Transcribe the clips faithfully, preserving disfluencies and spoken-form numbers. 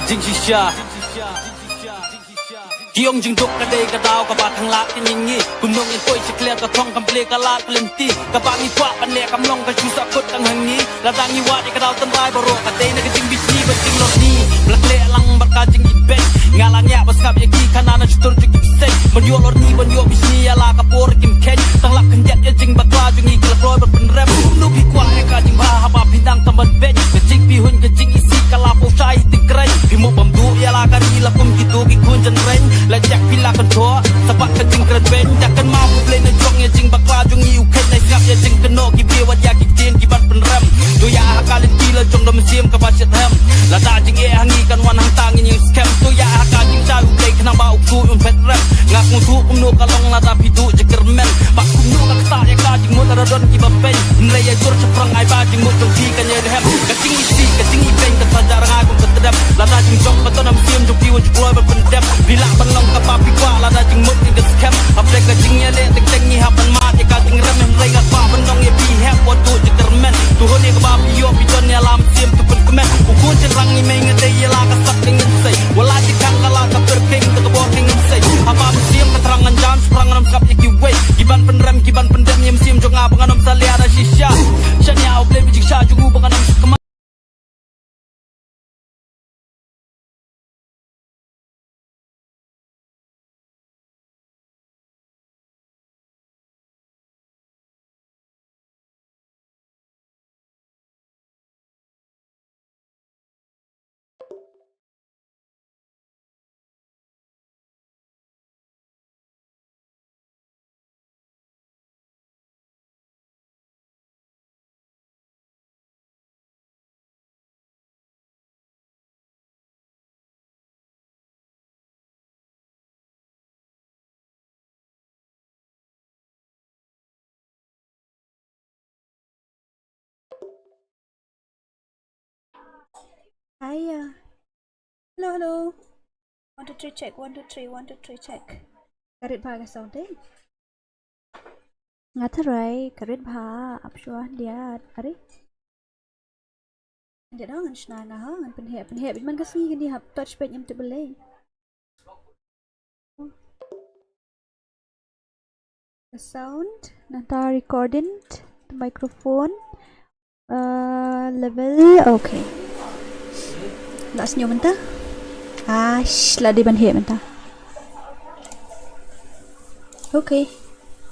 Jingshisha. Ki ong jingduk ka dei ka daw kaba khang lad ka ngi ngi. Kumno ngin poi sha khlieh ka thong kam plie ka lad ka lynti. Kaba ngi kwah ban leh kam long ka shu sah kut tang ha ngi. Lada ngi wad ïa ka daw tynrai baroh ka dei na ka jingbishni bad jinglorni. Ba la khleh lang bad ka jingibeit. Nga la ngiah ba sngap ïa ki khana na shutur jong ki bseiñ. Ban ïoh lorni ban ïoh bishni ïa la ka por kim kheiñ. Tang lap khyndiat ïa jingbakla jong ngi ki la kloi ban pynrem. Kumno phi kwah ïa ka jingbha haba phi nang tam ban beit. Ka jingpyrhuh ka jingisih ka la pynshai ha tyngkreiñ. Phi mut bam duh ïa la ka ri la kum kito ki khun jynreiñ. La jak phi la kynthoh sa bad ka jingkren beiñ. Ïa kynmaw U Blei na jrong ïa jingbakla jong ngi u kheiñ. Nai sngap ïa jingkynnoh ki briew wat ïa ki ktien ki ban pynrem. To ïa ha ka lynti la jong da mynsiem kaba shitrhem. Lada jingeh ha ngi kan wan hangta ngin ïeng skhem. To ïa ha ka jingshai U Blei khnang ba u ksuid un phet rem. Nga sngewthuh kumno ka long lada phi duh jingkyrmen. Bad kumno ka ktah ïa ka jingmut lada don kiba beiñ. Hynrei ïa jur shaphrang ai ba jingmut jong phi kan ïai lhem. Ka jingisih ka jingibeiñ kan sa jah rngai kum ka tdem. Lada jingjop ba don ha mynsiem jong phi wat ju kloi ban pyndem. Phi lah ban long kaba phi kwah lada jingmut ngi kan skhem. Hapdeng ka jingïaleh teng teng ngi hap ban mad ïa ka jingrem. Hynrei nga kwah ban ong ïa phi hep wat duh jingkyrmen. To hun ïa kaba phi ïoh phi don ïa la mynsiem to pynkmen. U khun shynrang ngi mei nga dei ïa la ka sap ka nginsei. Wat la jingkhang ka la ka pyrkhing ka bor ka nginsei. Haba mynsiem ka thrang ngan jan shaphrang ngan ym sngap ïa kiwei. Ki ban pynrem ki ban pyndem ïa mynsiem jong nga ba ngan ym salia da shisha. Shania U Blei ba jingshah jong u ba ngan ym sngap. Hiya. Hello, hello. One, two, three, check. One, two, three, one, two, three, check. Ka rit bha ka sound, eh? Nga tharai ka rit bha, ap shuwa diat. Are? Diat dong ngan shna nga ha, ngan pynheh, pynheh bit man ka sngi kani hap touch pad ngam tip balei. The sound, nangta recording, the microphone, uh, level, okay. La sñiaw mynta. Ah, sh, la dei ban heh mynta. Okay,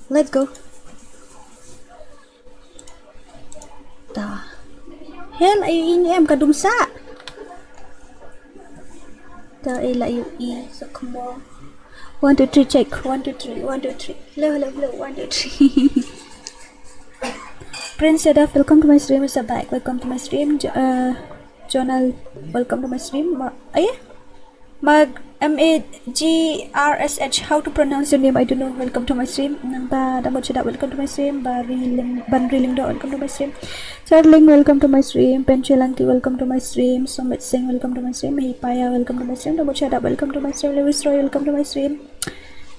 let's go. Ta. Hel, ayu ini em kadung sa. Ta, eh, la yu i, so come on. One, two, three, check. One, two, three. One, two, three. Hello, hello, hello. One, two, three. Prince Sadaf, welcome to my stream. Sabak, welcome to my stream. Jo- uh, Jonal, welcome to my stream. Ma- eh? Mag- M A G R S H. How to pronounce your name? I don't know. Welcome to my stream. Nangta Dambot Shadap, welcome to my stream. Bari Ling- Banri Lingdo, welcome to my stream. Charling, welcome to my stream. Penche Langki, welcome to my stream. Somit Singh, welcome to my stream. Hipaya, welcome to my stream. Dambot Shadap, welcome to my stream. Lewis Roy, welcome to my stream.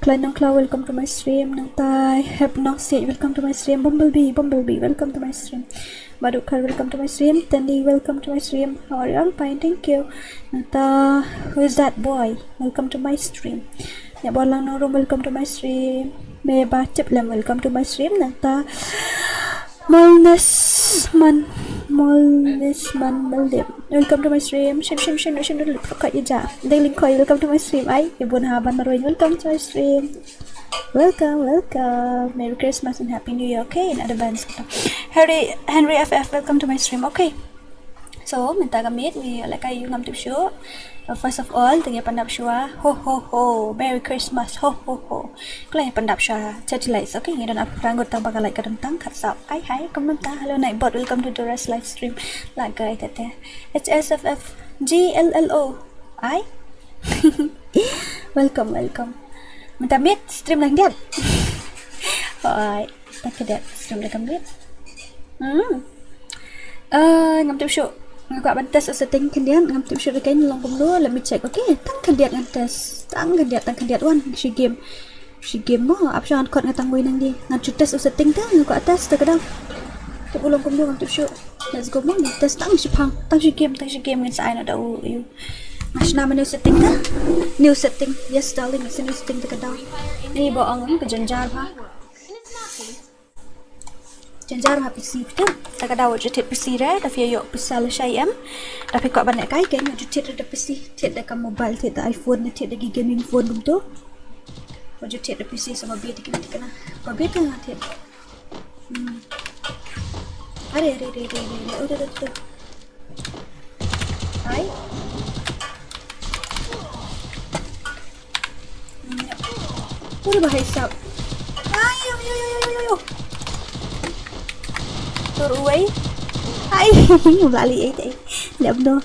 Klein Nongklau, welcome to my stream. Nangta Hep Nongsiej, welcome to my stream. Bumblebee, Bumblebee, welcome to my stream. Badukar, welcome to my stream. Tendi, welcome to my stream. How are you all? Fine, thank you. Nangta, who is that boy? Welcome to my stream. Nyaborlang Nongrum, welcome to my stream. Meba Tiplem, welcome to my stream. Nangta, Molnesman, Molnesman Maldip, welcome to my stream. Shim, shim, shim, shim, shim, shim, Dengling Koi, welcome to my stream. Ai, Ibun Haban Marwin, welcome to my stream. Welcome, welcome. Merry Christmas and Happy New Year. Okay, in advance. Harry, Henry F F, welcome to my stream. Okay. So, mynta ka miet ngi lehkai ïa u ngam tip shuh. Uh, first of all, tang ïa pandap shuwa. Ho, ho, ho. Merry Christmas. Ho, ho, ho. Khlem ïa pandap shuwa. Chat lights. Okay, ngi don ap ranggut tang ba ka light ka don tang khat saw. Ai, hai, kum mynta. Hello, Nightbot. Welcome to Dora's live stream. Lehkai tete. H S F F G L L O. Ai. Welcome, welcome. Mynta miet stream lang diat. Oi, tak kedat stream lang miet. Hmm. Eh, ngam tip shuh. Nga kwah ban test setting khyndiat, ngam tip shuh da kein long kumno, let me check. Okay, tang khyndiat ngan test. Tang khyndiat, tang khyndiat wan shi game. Shi game mo, ap shuwa ngan khot nga tang wei nang di. Ngan shu test u setting te, nga kwah test te ka dang. Tip u long kumno ngam tip shuh. Let's go mo, test tang shi phang, tang shi game, tang shi game ngan sa ai na da u yu. Shna ma new setting na. New setting. Yes, darling, it's a new setting te ka daw. Ni ba ong ka jynjar bha. Jynjar bha P C te. Te ka daw ju thied P C re, da phi ïoh pisa lashai em. Da phi kwah ban lehkai kein ju thied da P C, thied da ka mobile, thied da iPhone, thied da ki gaming phone kumto. Ju thied da P C sa ba bit te kine te kine. Ba bit te nga thied. Hmm. Are, are, are, are, are, are. Udah, udah, udah. Hai. Hmm, ya. Udah, bahai sap. Ai, yo, yo, yo, yo, yo, yo. Tur uwei. Ai, lali eh, eh. Lep no.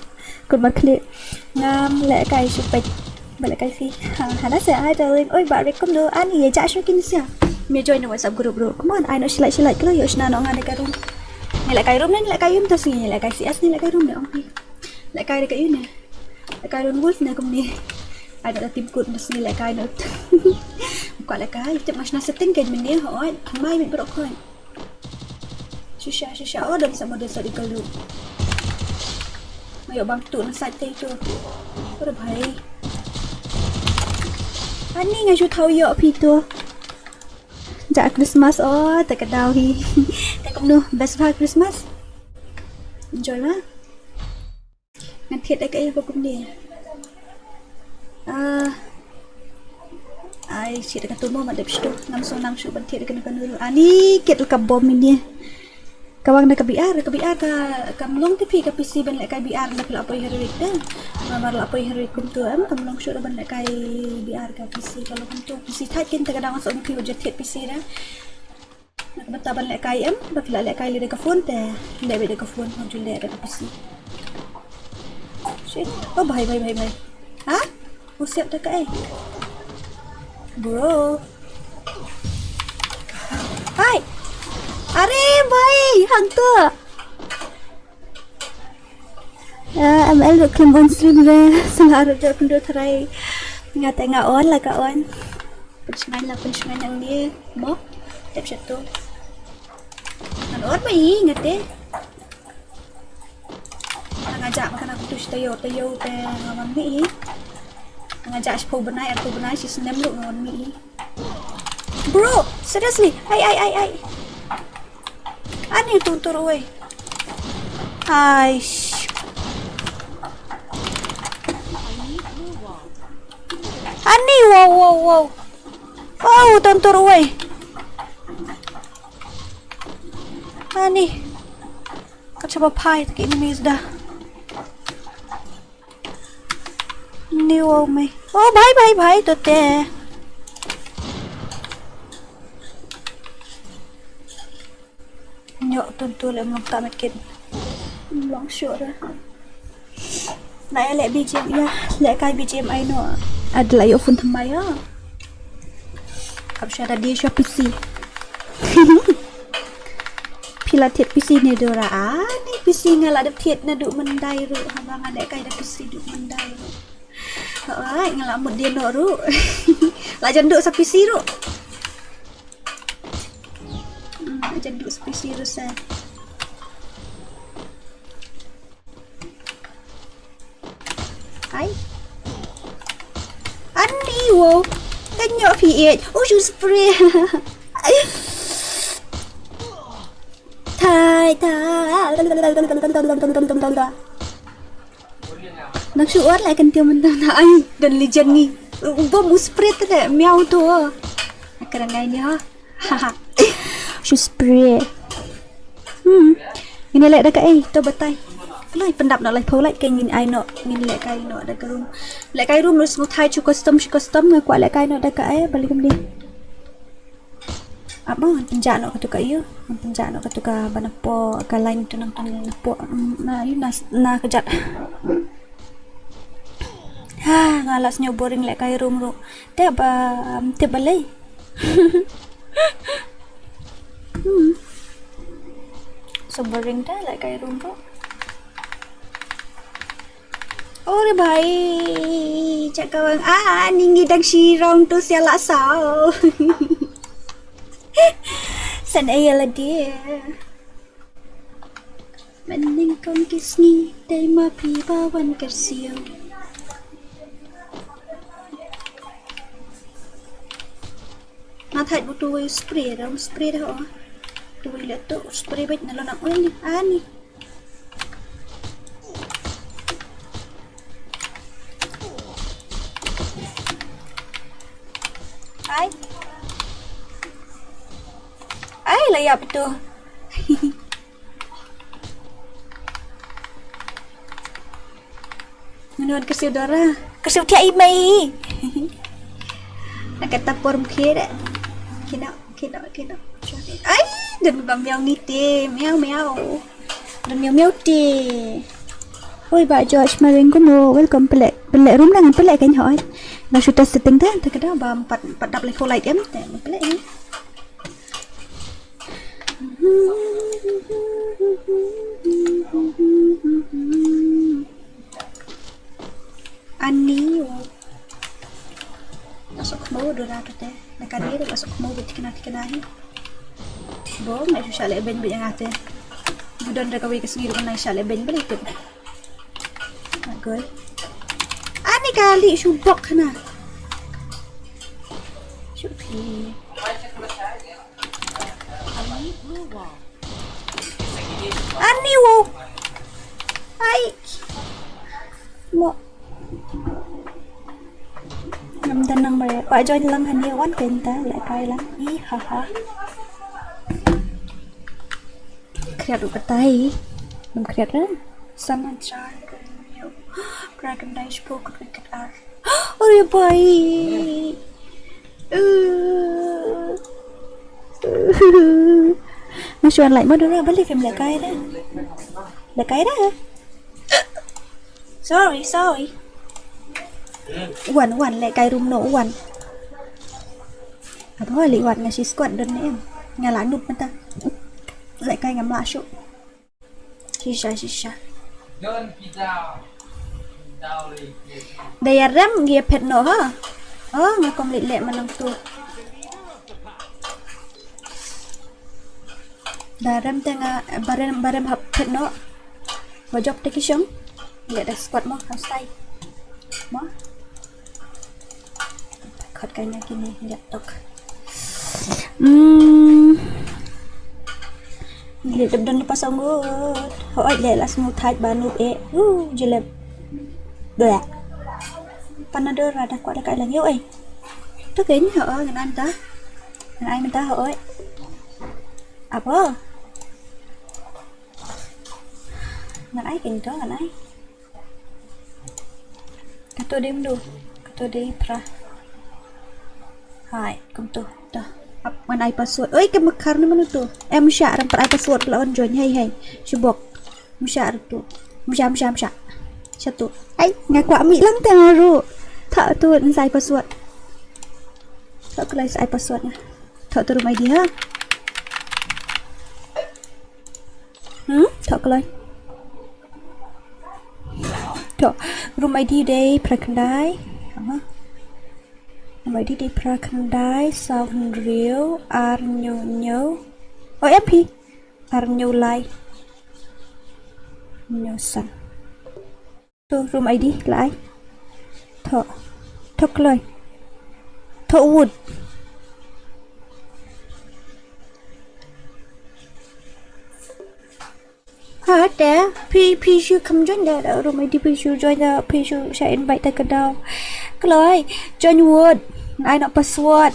Kun mar khlieh. Ngam lehkai shu peit. Ba lehkai phi. Ha, hana se, hi darling. Oi, ba rik kumno. Ani, ye ja shu kin sia. Me join na WhatsApp group ru. Come on, ai no shilai shilai klo yo shna no nga de ka room. Ni lehkai room ne, ni lehkai yum to si, ni lehkai C S, ni lehkai room ne ong phi. Lehkai de ka yum ne. Lehkai room wolf ne kumne. Ai no tim kut mas ni lehkai no. Kwah lehkai, tip mas na setting kein mene hoi. Mai mit bro koi. Shisha, shisha. Oh, don sa mo don sa di kalu. Mayo bang tu na side te tu. Ora bhai. Ani nga ju thau yo phi tu. Ja Christmas oh, te ka daw hi. Te kumno best bha Christmas. Enjoy ma. Ngan thied da kaei ba kumne. Ah. Ai, thied da ka tumo ma dep shitu. Ngam sngewsih shuh ban thied da kano kano ruh. Ani, kit ka bom ini. Ka wang da ka B R, ka B R ka, kam long te phi ka P C ban lehkai B R da phi la poi heroic te. Namar la poi heroic kumto em, kam long shuh da ban lehkai B R ka P C ka long kumto. P C thait kin te ka dang so phi u jat thied P C da. Bata ban lehkai em, ba phi la lehkai lei da ka phone te. Leh beit da ka phone, hon ju leh da ka P C. Shit. Oh, bhai, bhai, bhai, bhai. Ha? Oh, siap da kaei. Bro. Hai. Are, bhai, hangta. Ah, M L ruh khlem on stream re, sngewbha ruh jot pyndoh tharai. Nga te nga on la ka on. Pynshngaiñ la pynshngaiñ nangne mo. Tep sha tu. Ngan on ba i nga te. Nga jah ba kana kutu shi taïew taïew te nga wan mih i. Nga jah shiphew bnai arphew bnai shi snem ruh nga wan mih i. Bro, seriously. Ai, ai, ai, ai. Ani tur tur uwei. Ai. Ani, wow, wow, wow. Wow, tur tur uwei. Ani. Ka chaba phai ta ki enemies da. Ni wow mai. Oh, bhai, bhai, bhai, to te. Nyo, tun tu lem long ta met kin. Long sure. Na ya le B G M ya, lehkai B G M ai no. Ad la yo phone thymmai ya. Kam sha da di sha P C. Phi la thied P C ne Dora? Ah, ni P C nga la dep thied naduh myndai ruh, haba nga lehkai da P C duh myndai ruh. Hooid, nga la mut dien noh ruh. La jan duh sa P C ruh. Hmm, la jan duh sa P C ruh sa. Ai. Ani, wow. Tynñiuh phi ïeit. Oh, shu spray. Thai, thai. Nang shu ot la kan tiam mentang na ai dan li jan ni. Bom u spray te miau tu. Kren ngai ni ha. Shu spray. Hmm. Ngin leh da kaei to batai. Lai pyndap noh lai phew lait ke ngin ai noh, ngin lehkai noh da ka room. Lehkai room ruh sngewthait shu custom shu custom, nga kwah lehkai noh da kaei, bali kumne. Ap ma ngan pynjah noh katu ka ïa, ngan pynjah noh katu ka ba napoh ka line tu nang tu napoh, mm, na ïa na, na ka jat. Ha, nga la sngew boring lehkai room ruh. Te ba, te balei? Hmm. So boring da lehkai room ruh. Ore bhai, chakawang ah, ningi dang shi round tu sia la sao. San aya la dia. Mynnyngkong ki sngi dei ma phi ba wan kyrsiew. Thait bu tu spray da, spray da, oh. Tu le tu spray bait na lo nang oi ni, ani. Ai. Ai, la ïap tu. Mano ka siu Dora? Ka siu thiah i mei. Na kata por mkhir. Kino, kino, kino. Ai, dan ba miau ngi te, miau, miau. Dan miau, miau te. Oi, ba George, maring kuno, welcome, pele, pele, room nang, pele, kan, hoi. Na shuta setting te, te kada, ba, empat, empat dap leko light em, te, pele, ni. Ani, oh. Masuk kemo, Dora, tu te. Na kani, masuk kemo, bit tikna, tikna, hi. Bo, na shu shale ben, bit yang ate. Judan da kawei ka sngi, na shale ben, bit itu. Agoi. Ani kali, shubok, na. Shupi. Ani wo. Ai. Mo. Ngam danang bare. Ba join lang hani wan penta la kai lang. I ha ha. Kriat u katai. Ngam kriat ra. Sama jan. Dragon Dash Pro kut kut ar. Oi, boy. Uh. Masih online mode dah beli film lekai dah. Lekai dah. Sorry, sorry. Wan, wan, lekai room no, wan. Apa balik wan nasi squad don ni em. Ngala nup mata. Lekai ngam la syuk. Shisha, shisha. Da ïa rem ngi ïa phet noh ha. Oh, nga kum leh leh manang tu. Da rem te nga, ba rem, ba rem hap phet noh. Ba jop te ki shong. Leh da squad mo, ha stai. Mo. Khot kai na kine, laptop. Hmm. Leh dep don lepas anggut. Hoi, leh la sngewthuh ba nup eh. Uh, jelep. Bleh. Panadol rada kwah da kai lang yo eh. Tu kayaknya, oh, ngan ai mynta. Ngan ai mynta, hoi. Apa? Ngan ai kayaknya, ngan ai. Kato dei mdu. Kato dei pra. Hai, kumto. Dah. Ap ngan ai password. Oi, ka makhar ne mano to? Em sha ram pra ai password la on join. Hai, hai. Shibok. Msha tu. Msha, msha, msha. Sha tu. Ai, nga kwah mih lang te nga ru. Tha tu ngan sa ai password. Tha kloi sa ai password nga. Tha tu room I D ha. Hmm? Tha kloi. Tha room I D dei phra khyndai. Aha. Room I D dei phra khyndai saw hynriew ar hynñiew hynñiew. O M P. Ar hynñiew lai. Hynñiew san. To room I D lai. Tho. Tho kloi. Tho wood. Ha te, phi, phi shu kham join da, da room I D phi shu join da, phi shu sha invite da ka daw. Kloi, join wood. Ai noh password.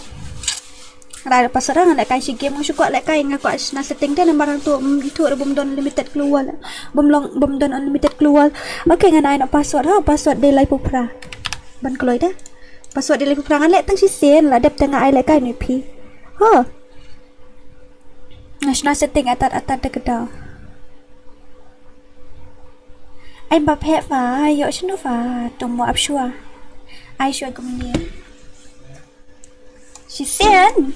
Ngan ai password ha, ngan lehkai shi game, nga shu kwah lehkai, nga kwah shna setting te namar hangto, mm, itu ruh bym don unlimited global. Bym long, bym don unlimited global. Okay, ngan ai noh password ha, password dei laiphew phra. Ban kloi da. Password dei laiphew phra, ngan leh tang shisien, la dep te nga ai lehkai noh ïa phi. Ha. Nga shna setting atat atat da ka daw. Ai ba phet ba, ïoh shano ba, to mo ap shuwa. Ai shuwa kumne. Shisien.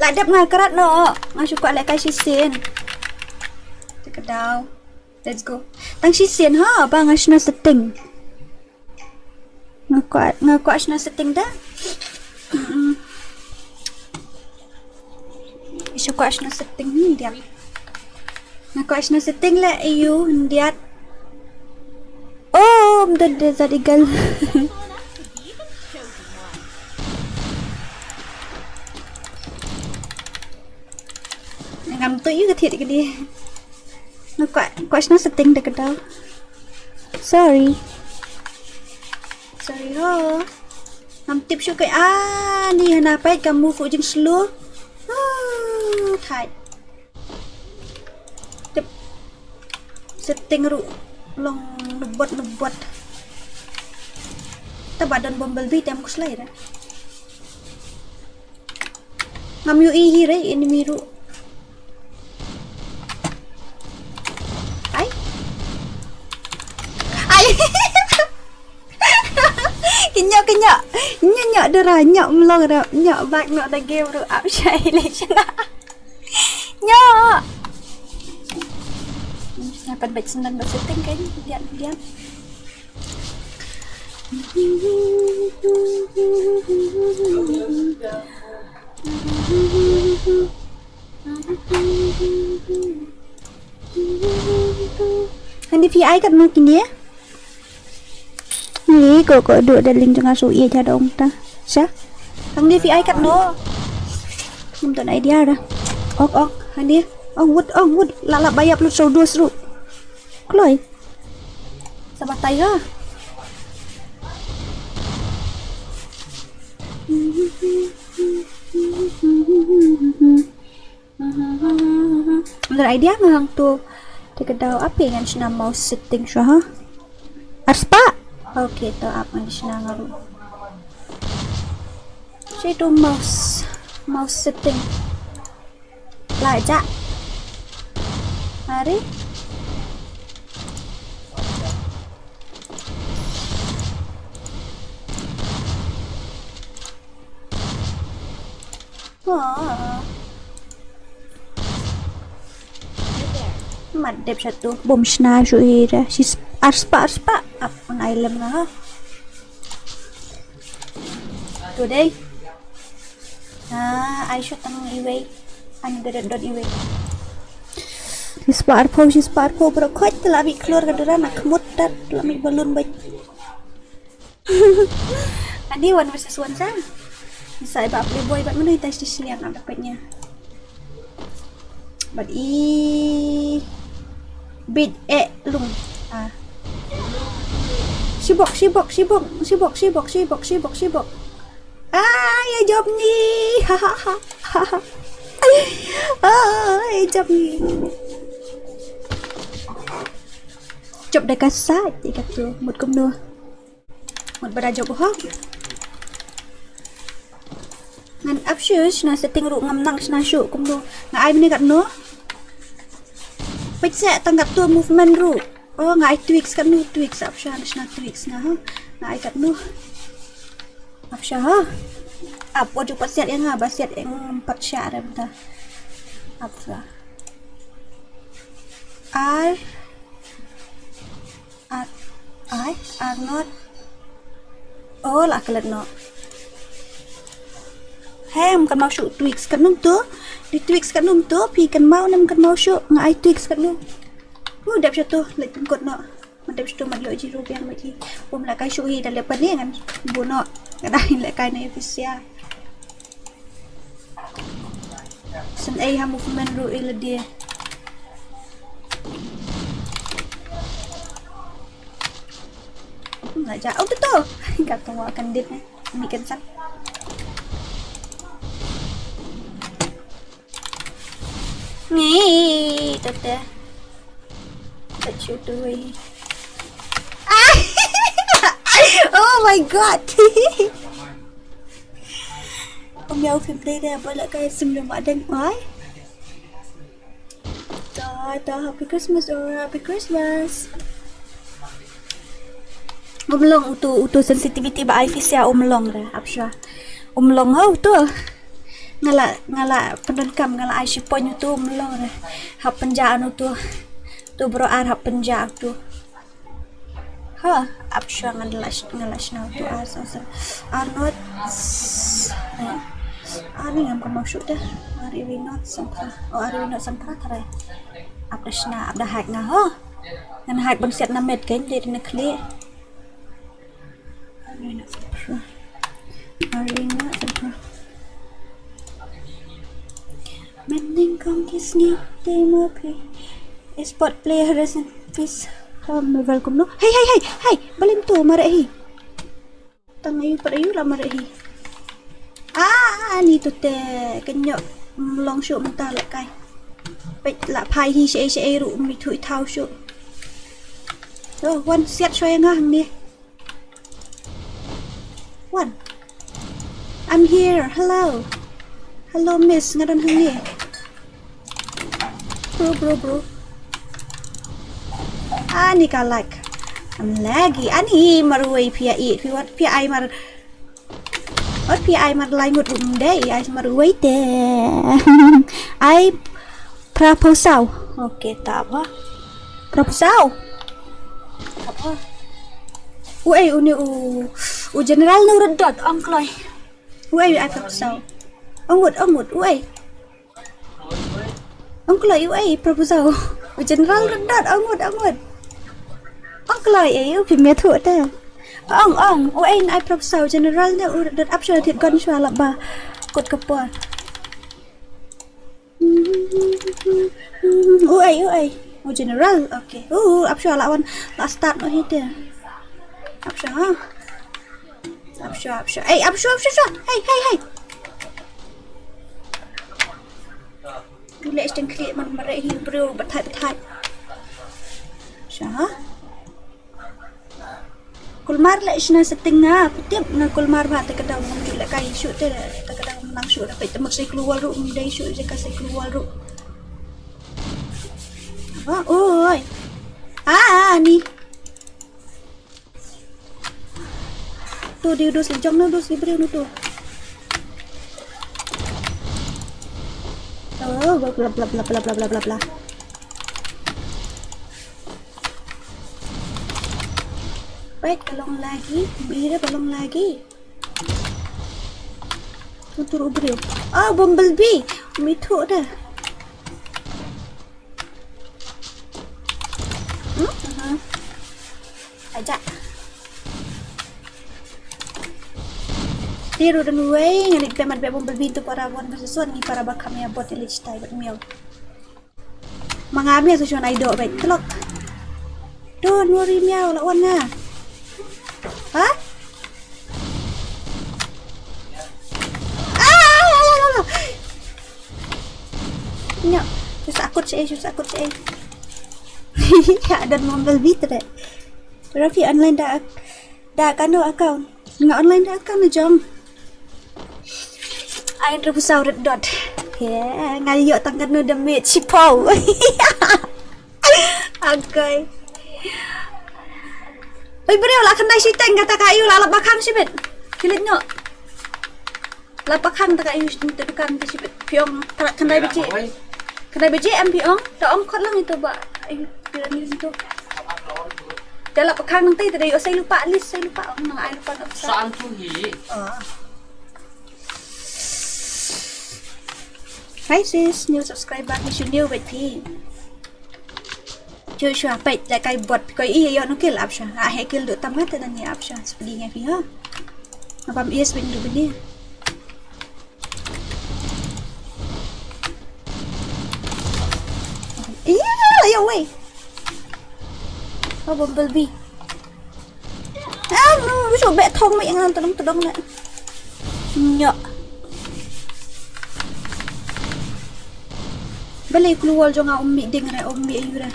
La dep nga krat noh. Nga shu kwah lehkai shisien. Te ka daw. Let's go. Tang shisien ha, ba nga shna setting. Nga kwah, nga kwah shna setting da. Mm-mm. Shu kwah shna setting ni dia. Nga kwah shna setting le ayu dia. Oh, mdon Desert Eagle. To ïa ka thied ka dei. Nga kwah, kwah shna setting da ka daw. Sorry. Sorry ho. Ngam tip shuh ka, ah, ni hana peit ka move u jingslow. Ah, thait. Tip. Setting ruh long nubot nubot. Taba don Bumblebee te ym khuslai re. Ngam ïohi hi re enemy ruh. Ai. Ai. Ki ñiah, ki ñiah. Ñiah, ñiah dara, ñiah mlong re, ñiah bak noh da game ruh ap shai lei shna. Ñiah. Nga pat bad sendang bad setting kan, dian, dian. Hangne phi ai katno kine? Ngi ko ko duk da link jong nga shu ïa jadong ta. Sha. Hangne phi ai katno? Ngam don idea da. Ok, ok, hangne. Oh, wood, oh, wood. La la ba ïap lut shu dus ruh. Kloi. Sa batai ha. Ym don idea nga hangto. Te ka daw ape ngan shna mouse setting shuwa ha. Arspah. Okay, to ap ngan shna nga ruh. Shi tu mouse, mouse setting. Lah ja. Mari. Oh. Mat dep shatu. Bym shna shuh hi da. Shi sp-, arspah, arspah. Ap un ai lem nga ha. Today. Ah, ai shot tang iwei. Ani da dot iwei. Shi spah arphew, shi spah arphew, bro. Khoit te la bi klur ka dura na khmut dat la mi balloon bait. Ani one versus one sa. Sa ba play boy bat mano ita shi sliang am dapat nya. Bat i bit e lung. Ah. Shibok, shibok, shibok, shibok, shibok, shibok, shibok, shibok. Ai, jop ni. Ai, jop ni. Jop da ka side, ïa katu, mut kumno. Mut ba da jop ho. Ngan ap shuh, shna setting ruh ngam nang shna shuh kumno. Nga ai mini katno. Peit se tang katto movement ruh. Oh, nga ai tweaks katno, tweaks ap shuh, nga shna tweaks nga ha. Nga ai katno. Ap shuh ha. Ap wat ju pat siat ïa nga, ba siat ïa nga pat shuh re mynta. Ap shuh. Ar. Ar. Ai, ar not. Oh, la klet noh. Hem, kan mau shu tweaks katno to. Di tweaks katno to, phi kan mau nem kan mau shu, nga ai tweaks katno. Uh, dep sha to, leit pynkhot noh. Mat dep sha to mat ïoh ji ruh biang mat ji. Bym lehkai shu hi da leh pane ngan buh noh. Nga da lehkai na F C R. Shen ei ha movement ruh i lade. Nga ja. Oh, to to. Ka tong wa kan dit ne. Mi kan san. Ngi, to te. Ka chu tu wei. Ah! Oh my God. Ym ïa u phim dei de ba lehkai sim jong ma deng ai. To, to, happy Christmas, Aurora, happy Christmas. Um long utu, utu sensitivity ba ai F C R um long re, ap shuwa. Um long ha utu. Nga la, nga la pyndonkam, nga la ai shi point utu um long re. Hap pynjah utu. Tu bro ar hap pynjah utu. Ha, ap shuwa nga la sh-, nga la shna utu ar sa sa. Ar not. Eh. Ar ni ngam ka mau shoot dah. Ar iwi not sangkha. Oh, ar iwi not sangkha tharai. Ap da shna, ap da hack nga ho. Ngan hack ban siat na met kan, dei na khlieh. Ar iwi not sangkha. Ar iwi not sangkha. Mynnyngkong ki sngi te ma phi. Esport player resin fis. Hom welcome no. Hey hey hey hey. Balei mynta mareh hi. Tang aïu pat aïu la mareh hi. Ah, ani tu te kenyok mlong shuh mynta lehkai. Peit la phai hi shaei shaei ruh ym ithuh ithaw shuh. Oh, wan siat shuwa ïa nga hangne. Wan. I'm here. Hello. Hello miss, nga don hangne. Bro, bro, bro. Ani ka lag. Am lagi. Ani marwei phi ïa i. Phi wat phi ai mar. Wat phi ai mar lai ngut um dei ai marwei te. Ai phra phew saw. Okay, ta ba. Phra phew saw. Ta ba. Uei uni u u general nu red dot ong kloi. Uei ai phra phew saw. Ong ngut, ong ngut, uei. Ong kloi uei phra phew saw. U general red dot ong ngut, ong ngut. Ong kloi ei u phi me thu te. Ong ong uei ai phra phew saw general ne u red dot ap shuwa thied gon shuwa la ba. Kut ka por. Uei uei. U general. Okay. U ap shuwa la wan la start noh hi te. Ap shuwa ha. Ap shuwa, ap shuwa. Ei, ap shuwa, ap shuwa, shuwa. Hei, hei, hei. Tu leh sting khlieh man mareh hi briew bathait bathait. Shuwa ha. Kulmar leh shna setting nga, putip nga kulmar ba te ka daw ngam ju leh kai shuh te, te ka daw ngam nang shuh da peit te mak sei klur wall ruh, ngam dei shuh je ka sei klur wall ruh. Apa? Oi. Ah, ah, ni. Tu di dus jong nu dus di briew nu tu. Oh, bla bla bla bla bla bla bla bla. Wait, ka long lagi. Bira ka long lagi. Tutur u briew. Ah, bumblebee. Mithu dah. Hmm? Aha. Aja. Tiru dan wei ngani pemat be bumblebee tu para wan versus wan ngi para ba kham ïa bot ïa leit tai bad miaw. Ma nga miaw sa shuwa ai doh bad klok. Don't worry miaw la wan nga. Ha? Ah, la, la, la, la. Nyo, shu sakut sha ei, shu sakut sha ei. Ya, don mobile bitre. Rafi online da, da kano account. Nga online da account na jong. Ai, hynriew phew saw red dot. He, nga ïoh tang kano damage shiphew. Okay. Oi, briew, la khyndai shiteng kata ka aïu la lap ba khang shibit. Khie leit noh. Lap ba khang ta ka aïu shiteng te dukan te shibit. Phi ong ta khyndai baje. Khyndai baje em phi ong. Ta ong khot lang ito ba. Aïu, phi la ni ito. Ta lap ba khang nangta ta dei ïoh sa ai lypa, at least sa ai lypa. Ong nang ai lypa na. Sa an tu hi. Ah. Hi sis, new subscriber, hi shu new bad phi. Shu shu peit da kai bot phi koi i ïoh no kill ap sha. Ah, he kill du tam ha te nang ïa ap sha. Spidi ngai phi ha. Apam is bing du bini. Iya, la ïoh wei. Oh, bumblebee. Ah, no, shu beh thong mei ngan tadong tadong na. Nyo. Balei klur wall jong nga um mih ding re, um mih aïu re.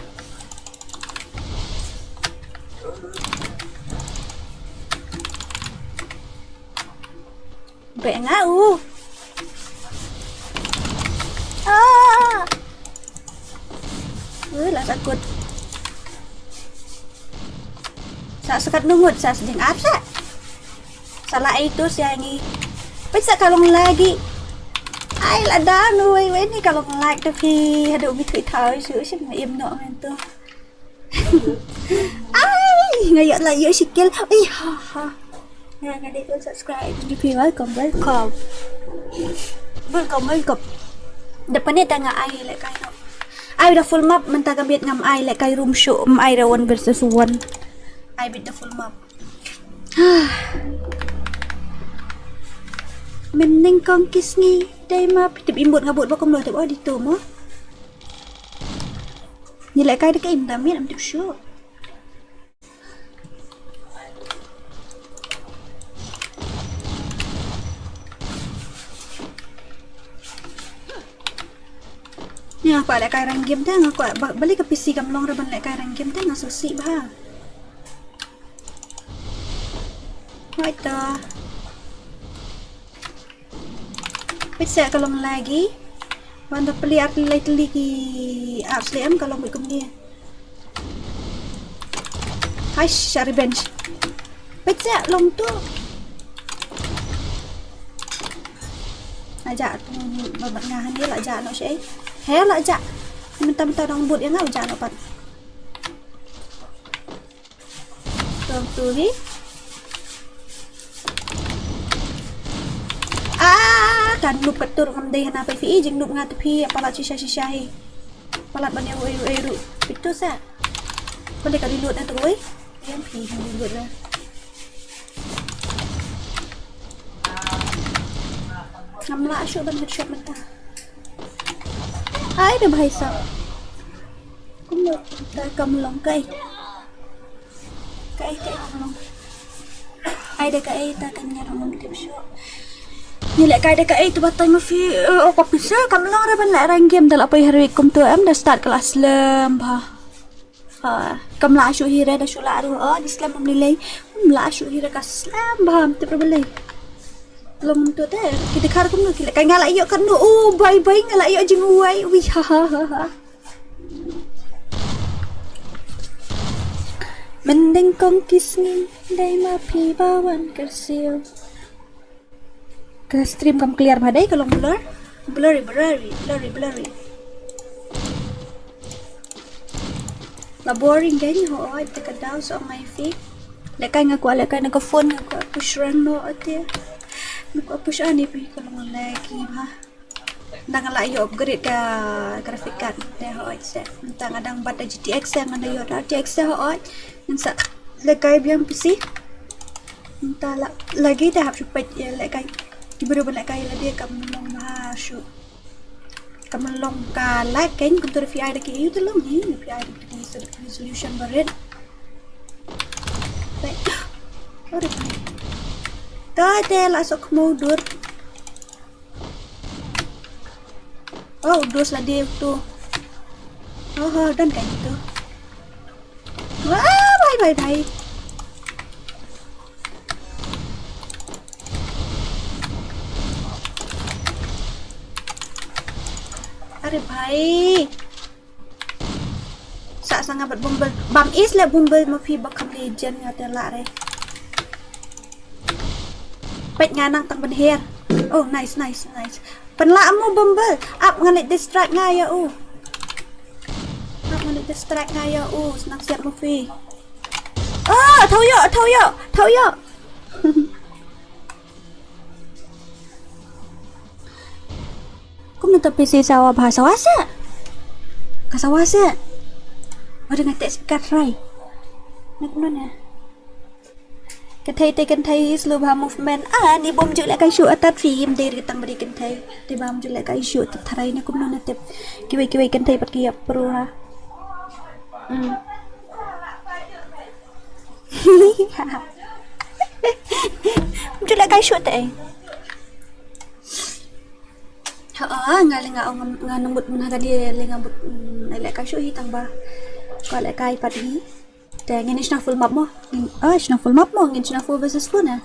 Beh nga u. Ah. Ui, la sakut. Sa sakat nungut sa sding ap sa. Sa la ai tu sia ngi. Peit sa ka long lagi. Ai la da nu wei wei ni ka long lag da phi. Haduh mi thui thau shu shu im no men tu. Ai, nga ïoh la ïoh shi kill. Ai ha ha. Nga nga dei pun subscribe. Welcome, welcome. Welcome, welcome. Da pynit da nga ai lehkai no. Ai da full map mynta ka miet ngam ai lehkai room shuh, ym ai da one versus one. Ai bit da full map. Mynnyngkong ki sngi. Dei ma phi tip i mut nga bud ba kumno tip, oh, dei tu mo. Ngi lehkai da ka im da miet, ym tip shuh. Nga kwah lehkai rank game te, nga kwah ba-, balei ka P C kam long re ban lehkai rank game te, nga sngewsih bha. Hooid to. Peit seh ka long laggy. Ban da plie ar lai tylli ki apps lem ka long beit kumne. Haish, sha revenge. Peit seh long tu. La jah tu, ba, ba nga hangne la jah noh sha ei. He la jah. Mynta mynta dang bud ïa nga la jah noh pat. Tong tu hi. Ah, ka noob ka tur ngam dei hana phi, jingnob nga te phi, palat shisha shisha hi. Palat ban ïa u ei u ei ruh. Pito sa. Pynlong ka reload na tu oi. Ïa phi reload na. Ngam lah shuh ban headshot mynta. Ai da bhai sab. Kumno ta kam long kai. Kai kai kam long. Ai da kai ta kan ïa long tip shuh. Ngi lehkai da kai tu batai ma phi, eh, oh, ka P C kam long re ban leh rank game da la poi heroic kumtu em da start ka la slem bha. Ha, kam lah shuh hi re da shu lah ruh, oh, ni slem ym ni lei. Ym lah shuh hi re ka slem bha, ym tip re balei. Long tu te, ki dkhar kumno ki lehkai, nga la ïoh katno, oh, bye bye, nga la ïoh jingwai, wi ha ha ha ha. Myndeng kong ki sngi, dei ma phi ba wan kyrsiew. Ka stream kam clear bha, dei ka long blur. Blurry, blurry, blurry, blurry. La boring kein, hooid te ka daw sa ong ai phi. Lehkai nga kwah lehkai na ka phone, nga kwah push rank noh te. Nga kwah push ani phi, ka long laggy bha. Nda nga la ïoh upgrade ka graphic card te, hooid seh. Mynta nga dang bat da G T X te, nga da ïoh da G T X te, hooid. Ngan sa lehkai biang P C. Mynta la, lagi te hap shu peit ïa lehkai. Ki briew ba lehkai lade kam long bha shuh. Kam long ka lag kein, kumtu da phi ai da ki ïu te long hi, phi ai da ki resolution ba rit. Peit. Oh, da phi. To te la sok mo dur. Oh, dos la dei tu. Oh, oh, don kai tu. Wah, bhai, bhai, bhai. Are bhai. Sa sa nga bat Bumble. Bam is le Bumble ma phi ba kham le jen nga te la re. Peit nga nang tang ban her. Oh, nice, nice, nice. Pynlah mo Bumble. Ap nga leit distract nga ïa u. Ap nga leit distract nga ïa u. Snang siat mo phi. Oh, thaw ïoh, thaw ïoh, thaw ïoh. Kumno ta P C sawa bha, sawa seh. Ka sawa seh. Wada nga test kat rai. Nak kumno na. Kynthei te kynthei slow bha movement. Ah, ni bym ju lehkai shuh atat film dei ri tang bri kynthei. Te bym ju lehkai shuh te tharai na kumno na tip. Kiwei kiwei kynthei pat ki ïap pro ha. Hmm. Ju lehkai shuh te ei. Ha, ah, nga le nga ong nga nang mut mynta ka dei le nga mut, mm, lehkai shuh hi tang ba. Ka lehkai pat hi. Te ngin shna full map mo. Ngin, ah, shna full map mo, ngin shna four versus four na.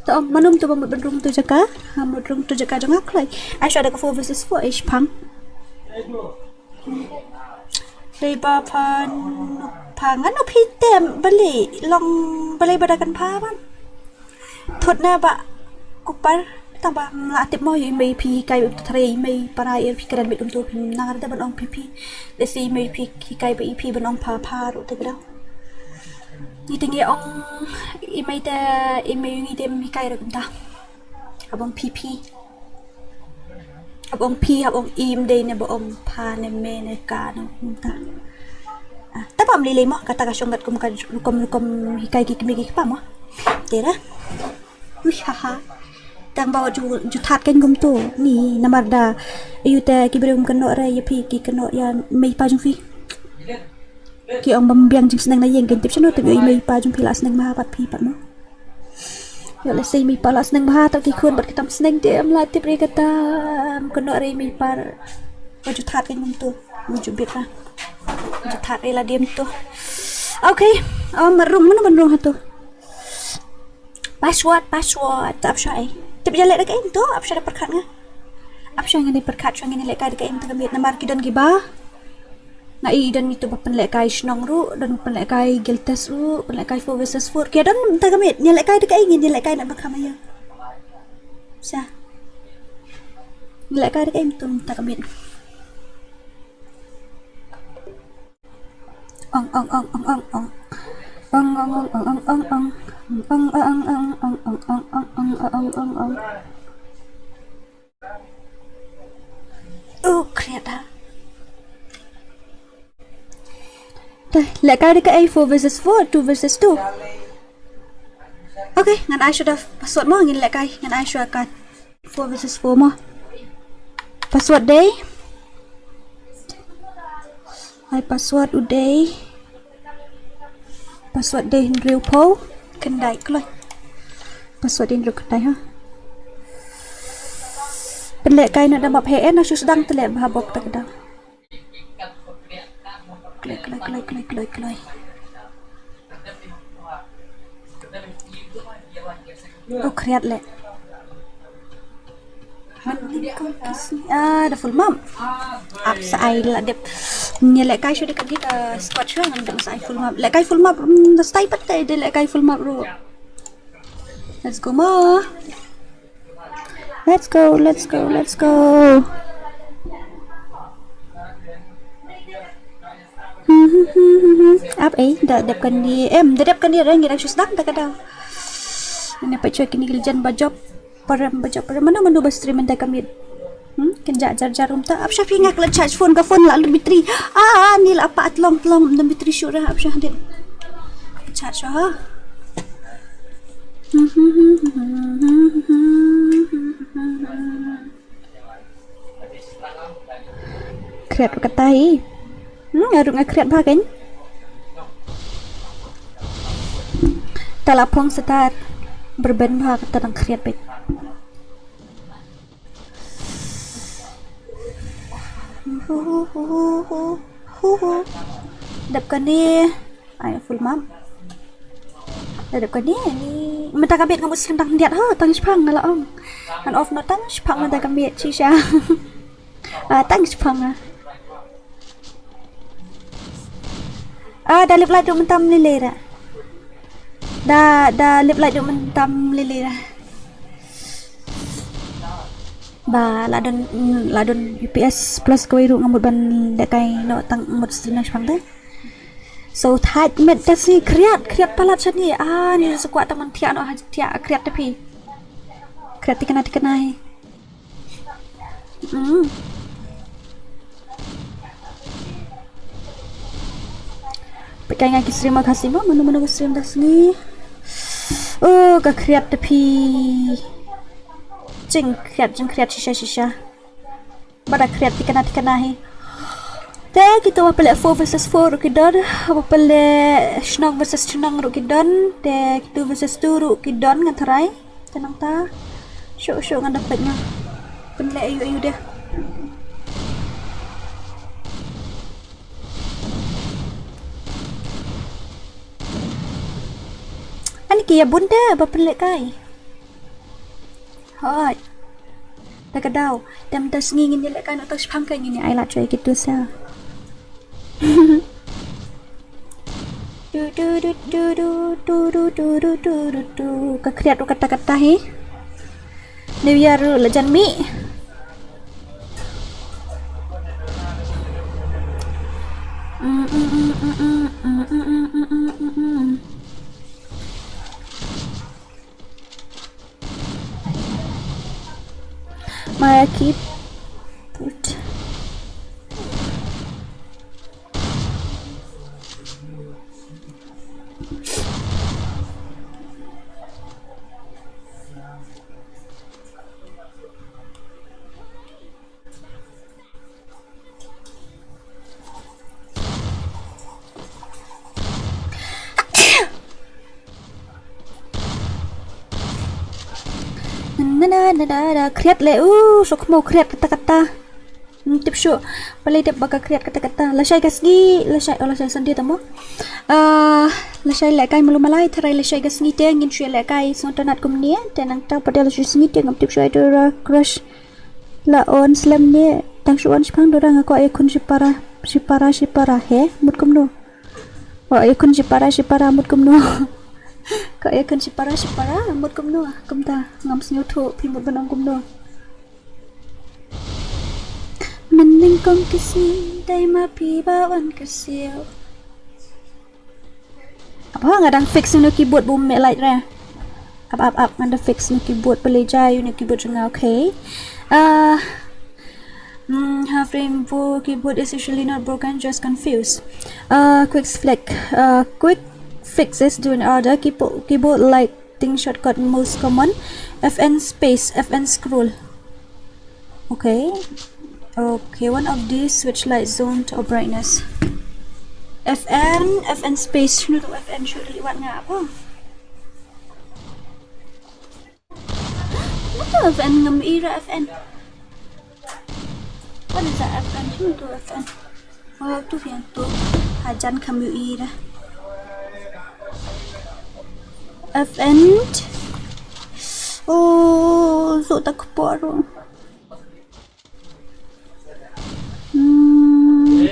To ong, mano to ba mut ban rung to jaka, ha mut rung to jaka jong nga kloi. Ai shuh da ka four versus four, ai shipang. Dei ba pha, pha ngan u phi tem, balei, long, balei ba da kan pha ban. Thut na ba, kupar, tang ba, mla tip mo, i mei phi kai ba, thare i mei, para i phi kren bit um tu phi, nang da ban ong phi phi. Lesi i mei phi, hi kai ba i phi ban ong pha, pha, ru te gdang. Ngi te ngi ong, i mei te, i mei ngi te mi kai ra kumta. Hap ong phi phi. Hap ong phi, hap ong i, ym dei ne ba ong pha ne me ne ka ne kumta. Ah, ta bam lei lei mo, kata ka shong kat kum ka rukom rukom hikai ki kmie ki kpa mo. Te ra. Ui ha ha. Tang ba ju ju that kein kumto. Ni namar da ïa te ki briew kum kynnoh re ïa phi ki kynnoh ïa mei pa jong phi. Ki ong bym biang jingsneng na ïing, kein tip shano tip ïa mei pa jong phi la sneng bha pat phi pat mo. Ïa lehse mei pa la sneng bha, tang ki khun bad ki tam sneng te em la tip re kata. Kynnoh re mei pa. Ba ju that kein kumto. Ba ju bit ra. Ju that re la diem to. Okay. Um, rung mano ban rung hato. Password, password. Tap shai. Tip ïa leh da ka im to, ap shai da pyrkhat nga. Ap shai nga da pyrkhat shai nga da leh kai da ka im ta ka miet namar ki don ki ba. Nga i don mi tu ba pynleh kai shnong ruh, don pynleh kai guild test ruh, pynleh kai four versus four. Ki don ta ka miet, ïa leh kai da ka im, ïa leh kai na ba kham ïa. Sa. Ïa leh kai da ka im tu ta ka miet. Ong ong ong ong ong ong. Ong ong ong ong ong ong ong. Ong ong ong ong ong ong ong ong ong ong ong ong. Oh, khriat ha. Te, leh kai da ka ei four versus four, two versus two. Okay, ngan ai shuwa da password mo, ngin leh kai, ngan ai shuwa ka four versus four mo. Password dei. Ai password u dei. Password dei hynriew phew khyndai kloi. Password dei hynriew khyndai ha. Pynleh kai na da map he en na shu sdang te leh bha bok ta ka da. Kloi, kloi, kloi, kloi, kloi, kloi. Oh, khriat leh. Ah, da full map. Ap sa ai la dep. Ïa leh kai shuwa da ka git, ah, squad shuwa ngam dep sa ai full map. Leh kai full map, mm, da stai pat te da leh kai full map ruh. Let's go mo. Let's go, let's go, let's go. Ap ei, da dep kane, em, da dep kane reng ngi dang shu sdang da ka da. Ane pa choi kini giljan ba jop, parem ba jop, parem mano mano ba stream da ka miet. Hmm, ken ja jar jar um ta. Ap sha phi nga klet charge phone ka phone la lut battery. Ah, ni la pa atlong tlong da battery shu ra ap sha hadit. Charge sha ha. Khriat kata hi. Hmm, nga ruh nga khriat bha kan. Ta la phong setar. Berben bha kata dang khriat bek. Dep kane. Ai full map. Dep kane ni. Mynta ka bit nga mut sien tang diat ha, tang shipang nga la ong. Ngan off no tang shipang mynta ka bit shisha. Ah, tang shipang ah. Ah, da lip light ruh mynta mlili ra. Da, da lip light ruh mynta mlili ra. Ba la don, mm, la don U P S plus kawei ruh nga mut ban leh kai no tang mut stream nang shipang te. So thait met te si khriat, khriat palat shani. Ah, ni sa kwah tang man thiah no ha thiah khriat te phi. Khriat tikna tikna hi. Mm. Peit kai nga ki streamer Khasi mo, mano mano ka stream da sngi. Oh, ka khriat te phi. Jing khriat, jing khriat shisha shisha. Ba da khriat tikna tikna hi. Te kito ba pynleh four versus four ruh ki don, ba pynleh shnong versus shnong ruh ki don, te two versus two ruh ki don ngan tharai. Te nangta shuh shuh ngan da peit nga pynleh ayu ayu de. Ani ki ïa bun de ba pynleh kai. Hoi. Da ka daw. Te mynta sngi ngin ïa leh kai noh tang shipang, kai ngin ïa ai lad shuwa ïa kito sa. Du, du, du. Ka khriat ruh kata kata hi. New Year ruh la jan mih. Maya ki put. Na na na na, khriat le, uh, suk mo khriat kata kata. Hmm, tip shu. Balei tip ba ka khriat kata kata. Lashai ka sngi, lashai, oh, lashai Sunday tamo. Ah, lashai lehkai malu malai, tharai lashai ka sngi te, ngin shu lehkai, sngewtynnat kumne, te nangta pat lashai sngi te, ngam tip shu ai Dora crush. La on slem ne, tang shu on shipang Dora nga ko ai khun shipara, shipara, shipara, he, mut kumno. Ko ai khun shipara, shipara, mut kumno. Ko ai khun shipara, shipara, mut kumno. Kumta, ngam sngewthuh, phi mut ban ong kumno. Mynnyngkong ki sngi, dei ma phi ba wan kyrsiew. Apa nga dang fix ïa u keyboard bym mih light re. Ap ap ap, nga dang fix ïa u keyboard, balei jai ïa u keyboard jong nga, okay. Ah, hmm, ha frame four keyboard is usually not broken, just confused. Uh, quick flick, uh, quick fixes do in order. Keyboard, keyboard lighting shortcut most common. F N space, F N scroll. Okay. Okay, one of these switch light zone or brightness. F N, F N space. Shano tu F N, shu liwat nga apa? Nata F N, ngam ïohi F N. What is that F N? Shano tu F N? Oh, tu yang tu. Hajan kam ïohi. F N. Oh, so tak por. Hmm.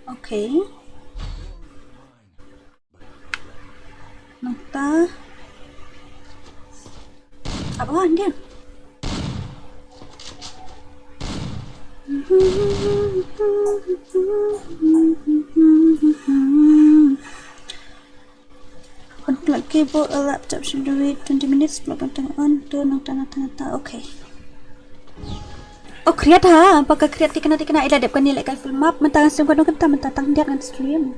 Okay. Nangta. Apa dia? Unplug cable, a laptop should do it twenty minutes, plug and turn on, tu nangta nangta nangta, okay. Oh, khriat ha, ba ka khriat tikna tikna, ila dep kane lehkai full map, mynta ngan stream katno kynta, mynta tang khyndiat ngan stream.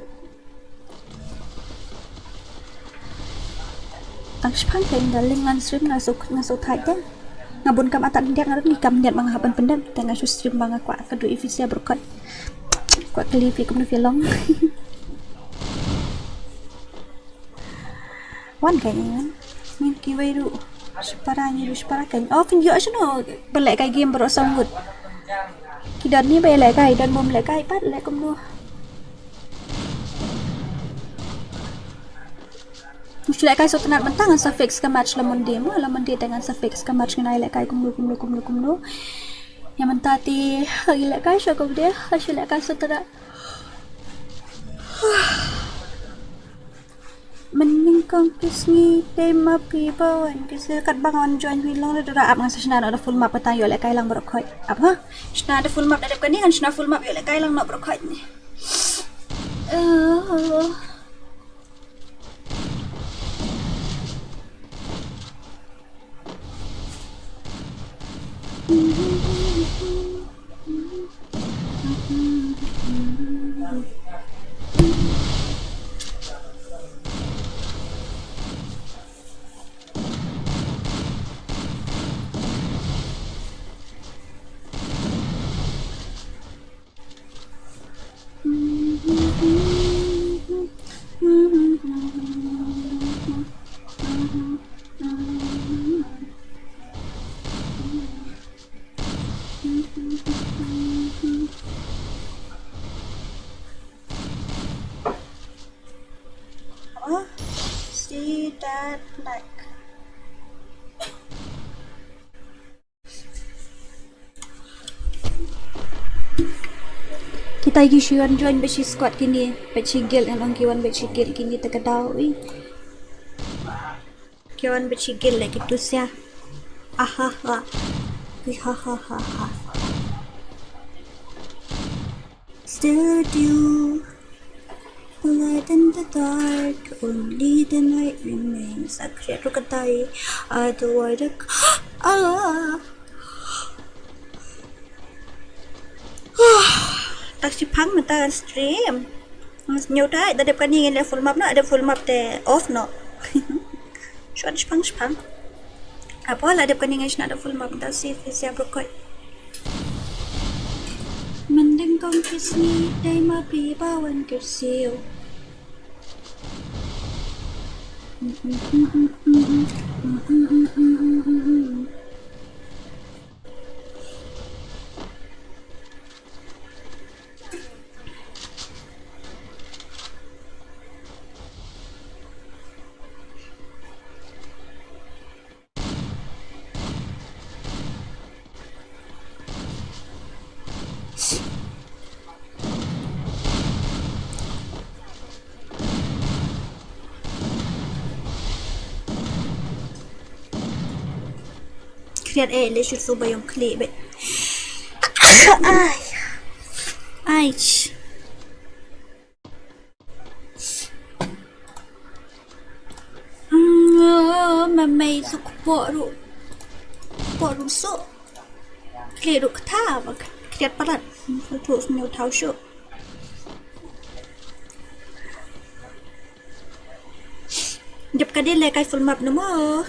Tang shipang kein darling, ngan stream, nga shu, nga shu thait de. Nga bun kam ata khyndiat, nga don ngi kam khyndiat ba nga hap ban pyndep, te nga shu stream ba nga kwah ka du ïa phi sia brukot. Kwah kylli phi kumno phi long. Wan kein ngan. Ngi kiwei ruh. Shipara ngi ruh shipara kein. Oh, phin ïoh shano ba lehkai game baroh saw ngut. Ki don ne ba lehkai, don bym lehkai pat leh kumno. Ngi shu lehkai sngewtynnat mynta ngan sa fix ka match la Monday mo, la Monday te ngan sa fix ka match ngan ai lehkai kumno kumno kumno kumno. Ïa mynta te ha ngi lehkai sha kumne, ha shu lehkai sngewtynnat. Mynnyngkong ki sngi te ma phi ba wan ki sngi katba nga wan join phi long re Dora ap ngan sa shna da full map kata ïoh lehkai lang baroh khoit. Ap ha? Shna da full map da dep kane ngan shna full map ïoh lehkai lang noh baroh khoit ne. Eh. Oh, see that, like. Kita ki shu wan join bad shi squad kine, bad shi guild, ngan ong ki wan bad shi guild kine te ka daw, ui. Ki wan bad shi guild leh ki tu sia. Ahaha. Ui, ha ha ha ha. Still do. Light in the dark, only the night remains. Akhriat ruh katai. I don't want to. Ah. Tak shipang mynta ngan stream. Ngan sniew tai, da dep kane ngin leh full map noh, da dep full map te off noh. Shwan shipang shipang. Apo la dep kane ngan shna da full map da si fi sia brokot. Mynnyngkong ki sngi dei ma phi ba wan kyrsiew. Khriat eh, leh shu shu ba ïong khlieh beit. Ai. Ai. Mm, ma mei suk kpoh ruh. Kpoh ruh suk. Khlieh ruh ktha, ba khriat palat. Shu thuh shu ñiew thaw shuh. Dep ka dei lehkai full map no mo.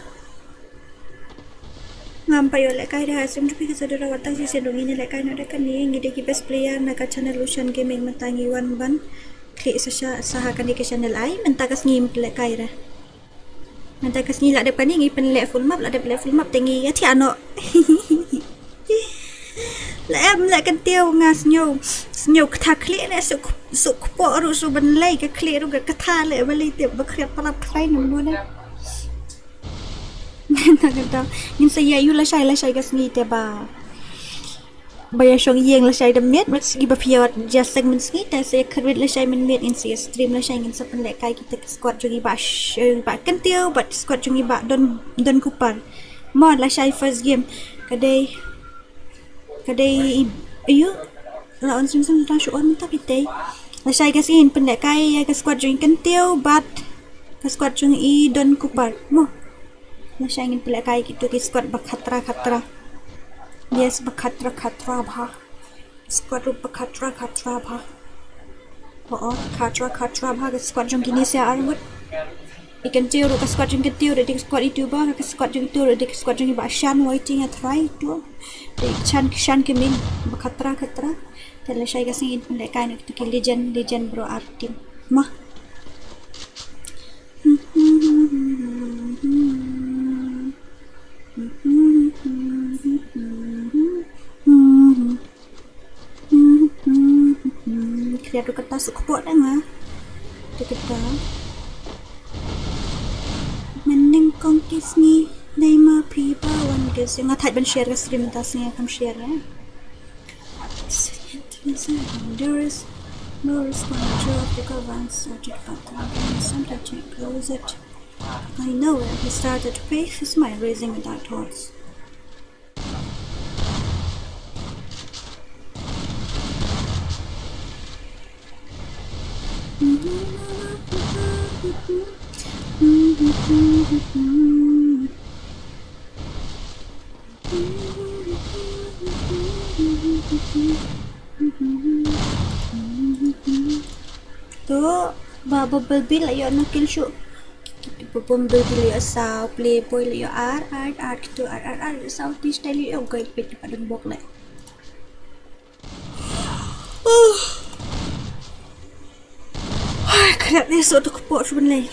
Ngam pat ïoh lehkai da ha stream, to phi ka sa dura wat tang shisien ruh ngin ïa lehkai noh da kane. Ngi dei ki best player na ka channel Lushan Gaming, mynta ngi wan ban khlieh sa sha, sa ha kane ka channel ai, mynta ka sngi ngim lehkai re. Mynta ka sngi la dep kane ngi pynleh full map, la dep leh full map te ngi ïa thiah noh. La em leh kyntiew nga sngew, sngew ktha khlieh leh suk, suk kpoh ruh suk ban lei ka khlieh ruh ka ktha leh ba lei tip ba khriat palat khlaiñ namar ne. Ngin sa ïa ïoh lashai, lashai ka sngi te ba, ba ïa shong ïeng lashai da miet, ba sngi ba phi ïa seng mynstep te sa ïa kyrwit lashai mynmiet, ngin sa ïa stream lashai, ngin sa pynlehkai kita ki squad jong ngi Bah Sh-, Bah Kyntiew bad squad jong ngi Bah Don, Don Cooper. Mo lashai first game. Ka dei, ka dei i, ayu. La on sim sim ta shu on mynta phi te. Lashai ka sngi ngin pynlehkai ïa ka squad jong i Kyntiew bad ka squad jong i Don Cooper. Mo. Lashai ngin pynlehkai kito ki squad ba khatra khatra. Yes, ba khatra khatra bha. Squad ruh ba khatra khatra bha. Oh, oh, khatra khatra bha ka squad jong kine sia arngut. I Kyntiew ruh ka squad jong Kyntiew ruh dei ka squad itu bha, ka squad jong itu ruh dei ka squad jong i Bah Shan, waiting a try tu. Dei Shan, Shan Gaming ba khatra khatra. Te lashai ka sngi ngin pynlehkai noh kito ki legend, legend bro ar team. Mo. Khriat ruh kata suk kpoh da nga. Tu kata. Mynnyngkong ki sngi dei ma phi ba wan ka sngi. Nga thait ban share ka stream mynta sngi, kam share eh. There is no response to the cover and started back again. Sometimes it close it. I know where he started to pay his mind raising without thoughts. To, ba Bumblebee la ïoh na kill shuh. Ba Bumblebee la ïoh saw, Playboy la ïoh ar, ar, ar, kito ar, ar, ar, saw, ti style la ïoh, goi pit pa dang bok le. Ai, khriat ne suk tu kpoh shu ban lei.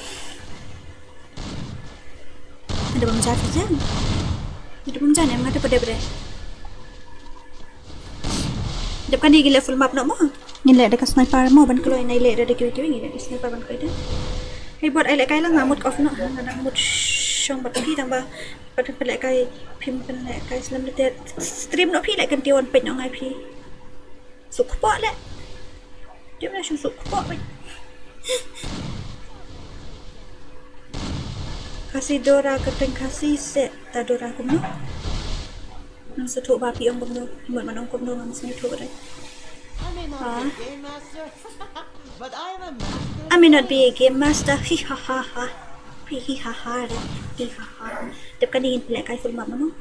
Ada bam jar tu jan. Ada bam jar ne, ngata pada pada. Dep kane ngin leh full map noh mo. Ngin leh da ka sniper mo ban kloi, nai leh da da kiwi kiwi, ngin leh da sniper ban kloi da. Hei bot, ai lehkai lang, nga mut off noh, nga dang mut shong bad phi tang ba. Bad pynlehkai, phim pynlehkai slem leh te. Stream noh phi leh, kan ti wan peit noh ngai phi. Suk kpoh leh. Jom na shu suk kpoh bad. Khasi Dora, kyrteng Khasi seh ta Dora kumno. Nang sa thuh ba phi ong kumno, mut man ong kumno, nang sa thuh dei. I may not be a game master, but I'm a master. I may not be a game master. Hi ha ha ha. Hi hi ha ha dei. Hi ha ha. Dep kane ngin pynlehkai full map mo.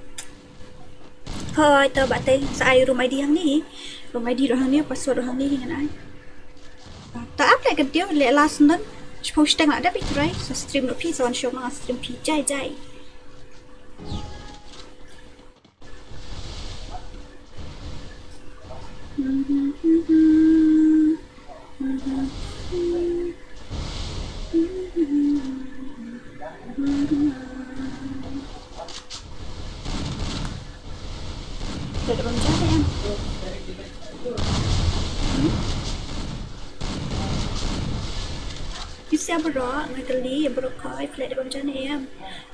Hoi, to ba te sa ai room I D hangne. Room I D ruh hangne, password ruh hangne, ngan ai. Ta ap leh ka dei leh last nun. Shiphew shiteng la dep i trai. Sa stream noh phi, sa wan shong nga stream phi jai jai. Ki sia baroh, nga kylli baroh khoi, flat bam jan em.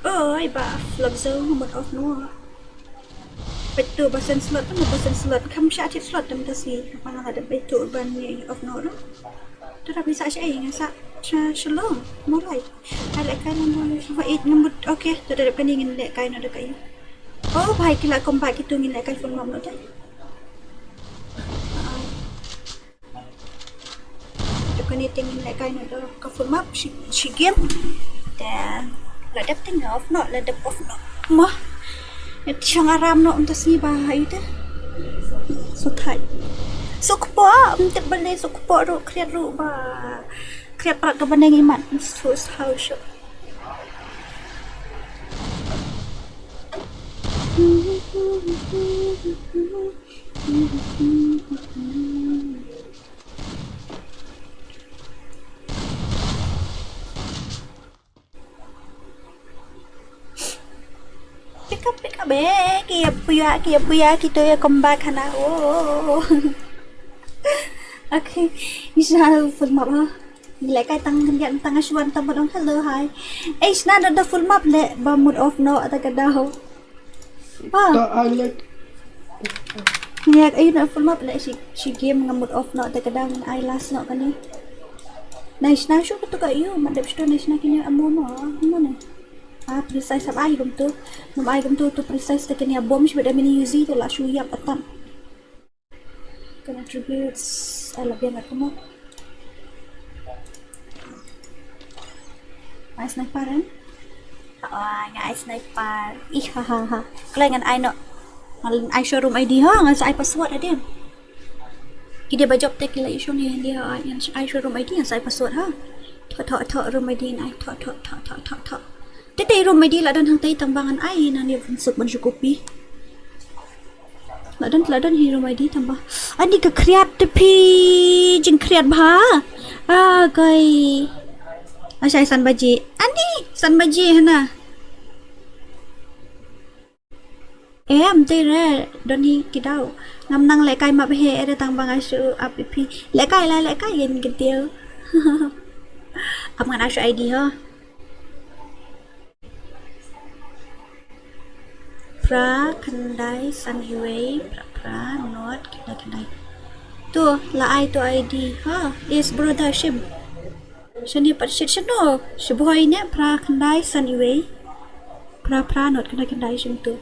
Oi, ba flop zone, mut off no. Peit tu ba send slot, peit tu ba send slot, kham shah thied slot tam ta si. Ba nga la dep peit tu ban ngi off no ru. Tu da pisa sha ei nga sa sha shalom. Mo lai. Ai leh kai na mo lai. Ba it ngi mut, okay. Tu da dep kani ngin leh kai no da kai. Oh, bhai ki la come back ki tu ngin leh kai phone map no da. Te kane te ngin leh kai na da ka phone map shi, shi game. Te la dep te nga off no, la dep off no. Mo. Te shong aram no um ta sngi ba ha ite. So thai. So kpo, um te bale so kpo ru, kriat ru ba. Kriat pra ka baneng imat. So how show. Pick up, pick up, eh, ki ïa puya, ki ïa puya, ki to ïa come back hana. Oh. Okay. Isa full map ha. Ni leh kai tang khyndiat tang ashwan tang badong hello hi. Eh, sna da da full map leh ba mut off no ata ka daw. Ah. Ta ai leh. Ngiak ayu na full map leh shi, shi game nga mut off no te ka dang ai last no kane. Nai sna shu ka tu ka ayu, ma dep shu nai sna kine amo no, amo ne. Ah, precise sab ai gum tu. Ngam ai gum tu, tu precise te kine bom shi bad mini yuzi tu la shu yap atam. Kan attributes, ai la biang aku mo. Ai sniper em? Oh, nga ai sniper. Ih, ha, ha, ha. Kloi ngan ai no. Ngan ai showroom I D ha, ngan sa ai password ha dien. Ki dei ba job tech la i shong ni dia ai ngan ai showroom I D ngan sa ai password ha. Tho, tho, tho, room I D ngan ai. Tho, tho, tho, tho, tho, tho. Te te room I D la don hangtai tang ba ngan ai na ni ban suk ban shu copy. La don, la don hi room I D tang ba. Ani ka kriat te phi jingkriat bha. Ah, kai. Ashai san baje. Ani san baje hana. Em, te re, don hi ki daw. Ngam nang leh kai map he, re tang ba nga shu ap ïa phi. Leh kai la, leh kai ïa ngi ktiew. Ap ngan ai shu I D ho. Phra khyndai san iwei, phra, phra, not, khyndai, khyndai. Tu, la ai tu I D. Ha, is brother shim. Shane pat shit shano. Shibhoi ne phra khyndai san iwei. Phra phra not khyndai khyndai shim tu.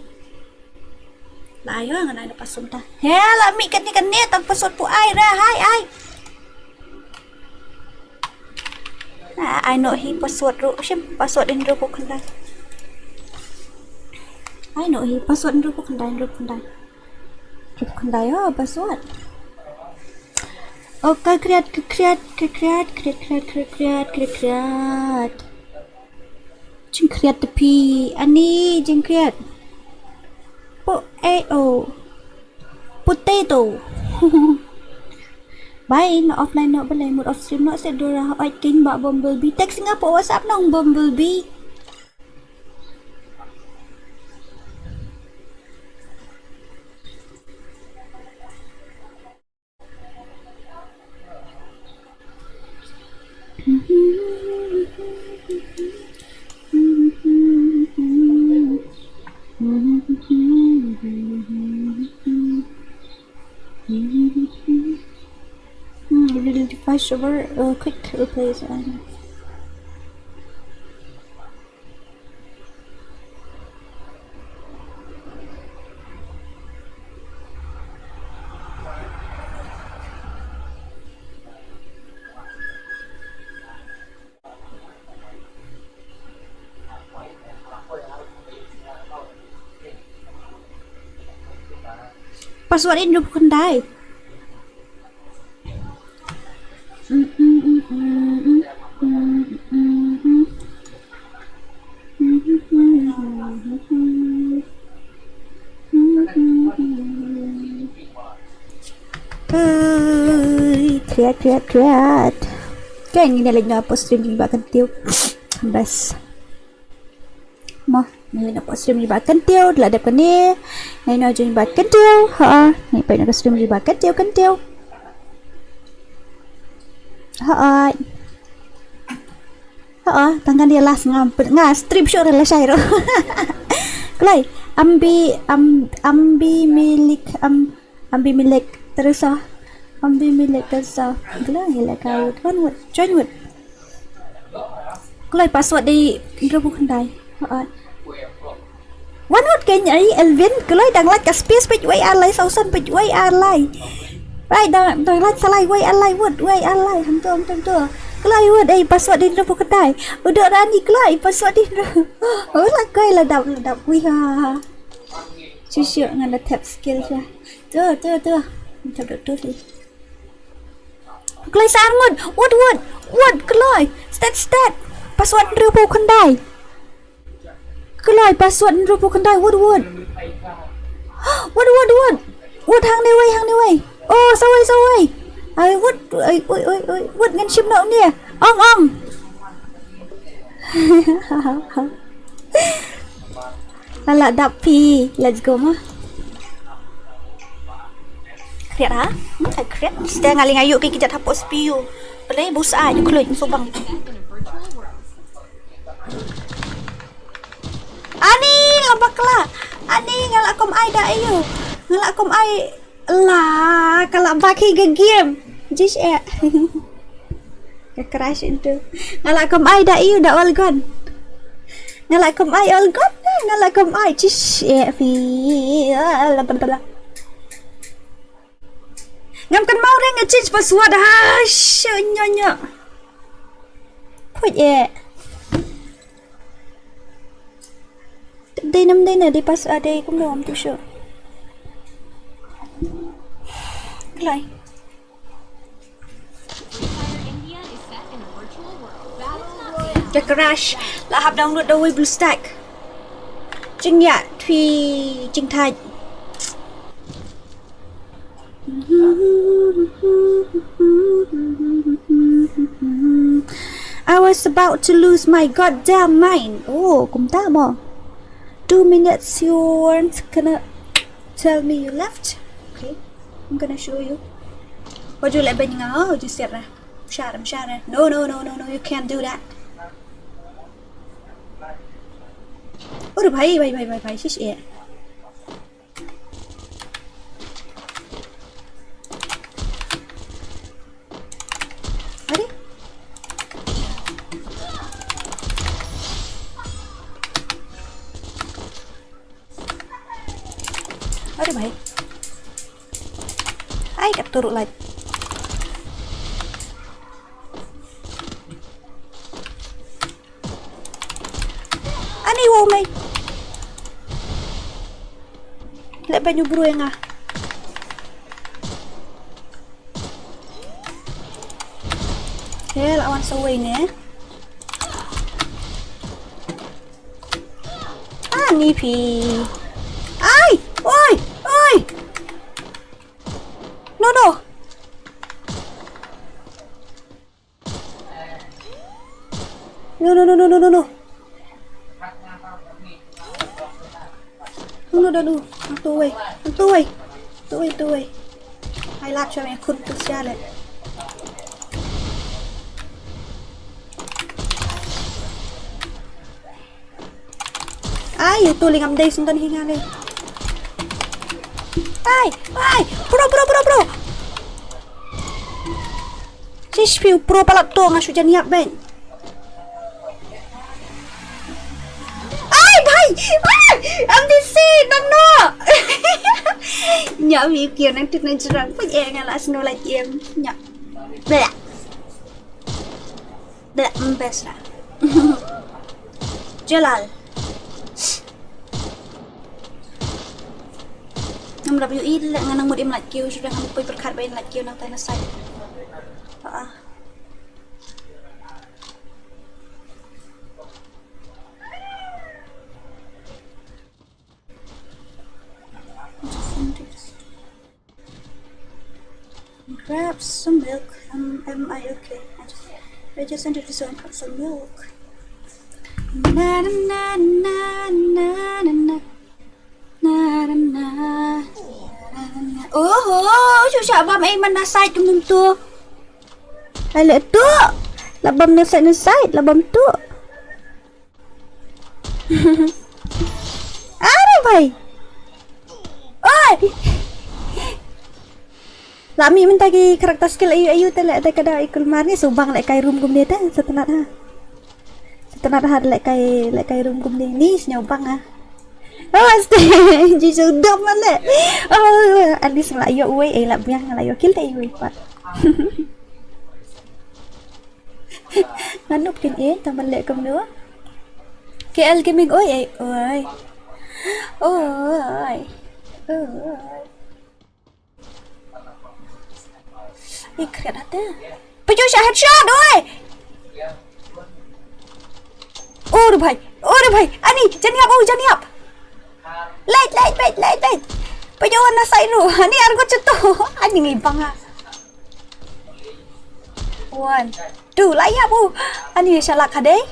La ai ha ngan ai na password ta. He la mih kane kane tang password pu ai ra hai ai. Ah, ai no hi password ru shim password in ru pu khyndai. Ai no hi password in ru pu khyndai in ru pu khyndai. Ru pu khyndai oh password. Oh, ka kriat, ka kriat, ka kriat, kriat, kriat, kriat, kriat, kriat, kriat. Jingkriat te phi, ani jingkriat. Po, eh, oh. Potato. Bye, no offline no balai mut off stream no se dora oi king ba Bumblebee. Text nga po WhatsApp nong Bumblebee. Hmm, really fast over, uh, quick replace. Password in rup khyndai. Ui, kriat, kriat, kriat. Kan ngin leit noh post stream jingba kyntiew. Bas. Mo, ngin leit noh post stream jingba kyntiew, la dep kane. Ngin noh jingba kyntiew. Ha, ngin peit noh stream jingba kyntiew, kyntiew. Ha. Oo, tang kan ïa last ngam pyn-, nga strip shuh re lashai ruh. Kloi, Ambi, Am-, Ambi Milik, Am-, Ambi Milik, terus ah. Ambi Milik, terus ah. Kloi, ïa la ka wut, wan wut, join wut. Kloi, password dei hynriewphew khyndai. Oo. Wan wut kein ai Elvin, kloi dang lait ka space peit wei ar lai, saw san peit wei ar lai. Right, dang, dang lait sa lai wei ar lai wut, wei ar lai, hangto, hangto, hangto. Kloi wut ei password dei hynriewphew khyndai. U Dok Rani kloi password dei hynriew. Oh, la kloi la dap, la dap wi ha. Shu shu ngan da tap skill sha. Tu, tu, tu. Tap dok tu sih. Kloi sa ar ngut. Wut, wut. Wut, kloi. Stet, stet. Password hynriewphew khyndai. Kloi password hynriewphew khyndai, wut, wut. Wut, wut, wut. Wut hangne wei, hangne wei. Oh, sawei, sawei. Ai, wut, ai, oi, oi, oi. Wut ngan shim noh ne. Ong, ong. Lala dap phi. Let's go ma. Kriat ha? Hmm, ai kriat. Sdang ngali ngayu ki kijat hapoh C P U. Play bus ai, dukluit, subang. Ani, la bakla. Ani, nga la kum ai da ayu. Nga la kum ai la, ka la bak hi ka game. Jish eh. Ka crash into. Nga la kum ai da ayu da all gone. Nga la kum ai all gone. Nga la kum ai. Jish eh. Fi. Ah, la bla bla. Ngam kan mau ring a change password. Ha, shu nyo nyo. Put eh. Dei nam dei na dei pas a dei kumno am tu shu. Kloi. Ka crash. La hap download da wei BlueStack. Jingïa twi jingthait. I was about to lose my goddamn mind. Oh, kumta mo. Two minutes, you weren't gonna tell me you left. Okay, I'm gonna show you. Wajju leh beiñ nga, oh, just sit there. Share, share. No, no, no, no, no, you can't do that. Oh, bhai, bhai, bhai, bhai, bhai, shish, eh. Are? Are bhai. Ai, kat turun lagi. Ani wow mai. Leh beiñ u bru ïa nga. He la wan sa wei ne. Ani phi. Ai, oi, oi. No, no. No, no, no, no, no, no, no. No, no, no, no. Hangto wei. Hangto wei. Hangto wei, hangto wei. Ai lap sha me khun tu sha le. Ai, tu lingam dei sungkan hinga le. Ai, ai, bro, bro, bro, bro. Shish phi u pro palat to nga shu jan ïap beiñ. Ai bhai, ai, am di si nang no. Nya mi kio nang tut nang jerang pun eh nga la snow like em. Nya. Blah. Blah, mm, best lah. Jalal. Ngam lap ïohi leh nga nang mut im lait kiew shuwa ngam poi pyrkhat ba in lait kiew nangtai na sait. Ha. Grab some milk. Um, am I okay? I just, I just wanted to go and grab some milk. Na, na, na, na, na, na, na. Na, na, na. Na, na, na. Oh, oh, shu sha bam ai man na sait kum tu. Ai le tu. La bam na side na side, la bam tu. Are bhai. Oi. La mih mynta ki character skill ayu ayu te leh te ka da i kulmar ni, shu bang leh kai room kumne te, sngewtynnat ha. Sngewtynnat ha leh kai, leh kai room kumne ni, sngewbang ha. Oh, ste, ji shu dom ma leh. Oh, at least la ïoh uwei, eh, la biang la ïoh kill te uwei pat. Nga nup kin e, tang ban leh kumno. K L Gaming, oi, eh, oi. Oi. Oi. Ih, kriat hati. Pajok shah headshot, oi. Oh, re bhai. Oh, re bhai. Ani, jan ïap, oh, jan ïap. Leit, leit, leit, leit, leit. Pajok wan na side ruh. Ani arngut chetu. Ani ngi bang ah. One, two, la ïap, oh. Ani shalak ha dei.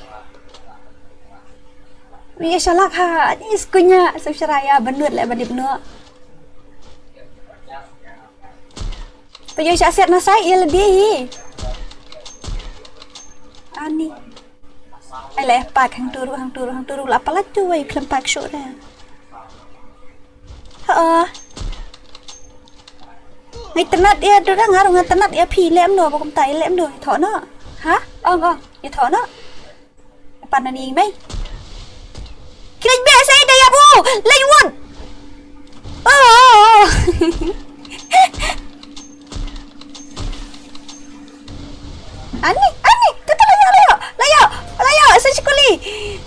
Wi shalak ha. Ani skunya, sub sharaya, benut leh, benut benut. Pajok shah set na side, ïa lade hi. Ani. Ai leh pak hangtu ruh, hangtu ruh, hangtu ruh, la palat tu wei khlem pak shuh re. Ha. Ngi tynnat ïa tu re, nga ruh nga tynnat ïa phi, leh mano ba kumta, leh mano, thoh noh. Ha? Ong, ong, ïa thoh noh. Pan na ni mei. Ki leit beh sa ïa da ïa bu. Leit wut. Oh. Ani, ani, kata la ïoh, la ïoh, la ïoh, la ïoh, sa shikuli.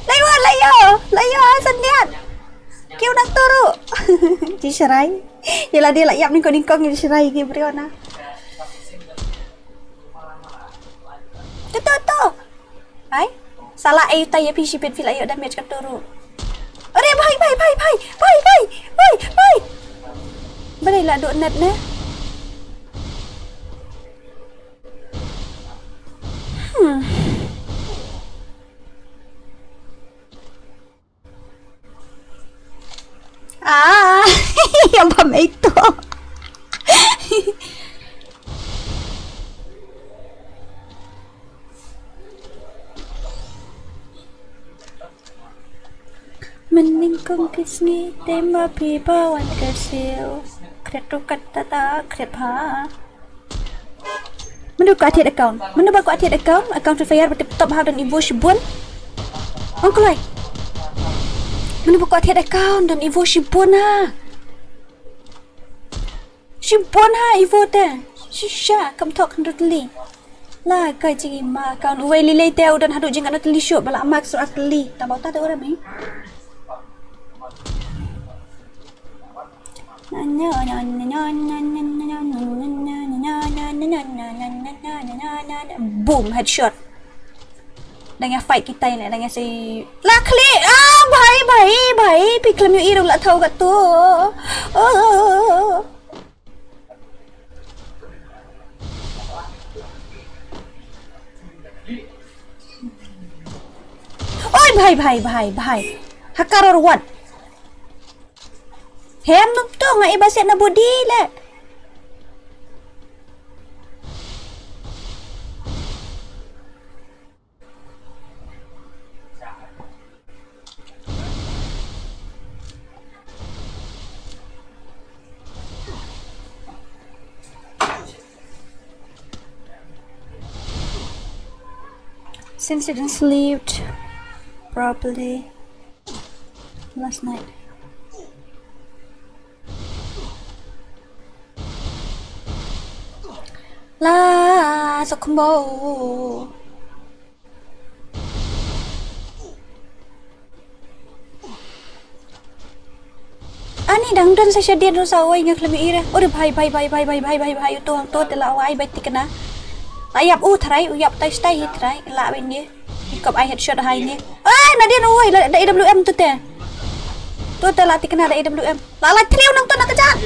La ïoh, la ïoh, la ïoh, sa niat. Ki u nang turu. Ji sharai. Ïa lade la ïap nyngkong nyngkong, ji sharai ki briew na. Tu, tu, tu. Ai. Sa la ai utai ïa phi shibit, phi la ïoh damage ka turu. Are bhai, bhai, bhai, bhai. Bhai, bhai, bhai, bhai. Balei la duh net ne? Hmm. Ah, ïa bam ito. Mynnyngkong ki sngi te ma phi ba wan kyrsiew. Kret ruh katta ta kret bha. Mano ba kwah thied account? Mano ba kwah thied account? Account Free Fire ba tip top ha, don Evo shibun. Ong kloi. Mano ba kwah thied account, don Evo shibun ha. Shibun ha Evo te. Shisha, kam thok hynriew tylli. La kai jingim ma account uwei lei lei te u don haduh jingkano tylli shuh ba la max ar tylli. Ta bau ta te u ram hi. Boom, headshot. Dang ïa fight kita ne, dang ïa sei. La khlieh. Ah, bhai, bhai, bhai. Phi khlem ïohi ruh la thaw katto. Oh. Oi, bhai, bhai, bhai, bhai. Ha karor wat. Hem num to nga iba set na body le. Since you didn't sleep properly last night. La sokmo. Ani dang don sa shadien ruh sa wai nga khlem ira. Ore bhai, bhai, bhai, uto hangto te la wai bai tikna. La ïap u trai, u ïap tai stai hi trai, la bai ngi. Ikop ai headshot hai ngi. Ai, nadien u wai, la da A W M tu te. Tu te la tikna da A W M. La la tliu nang tu na kejat.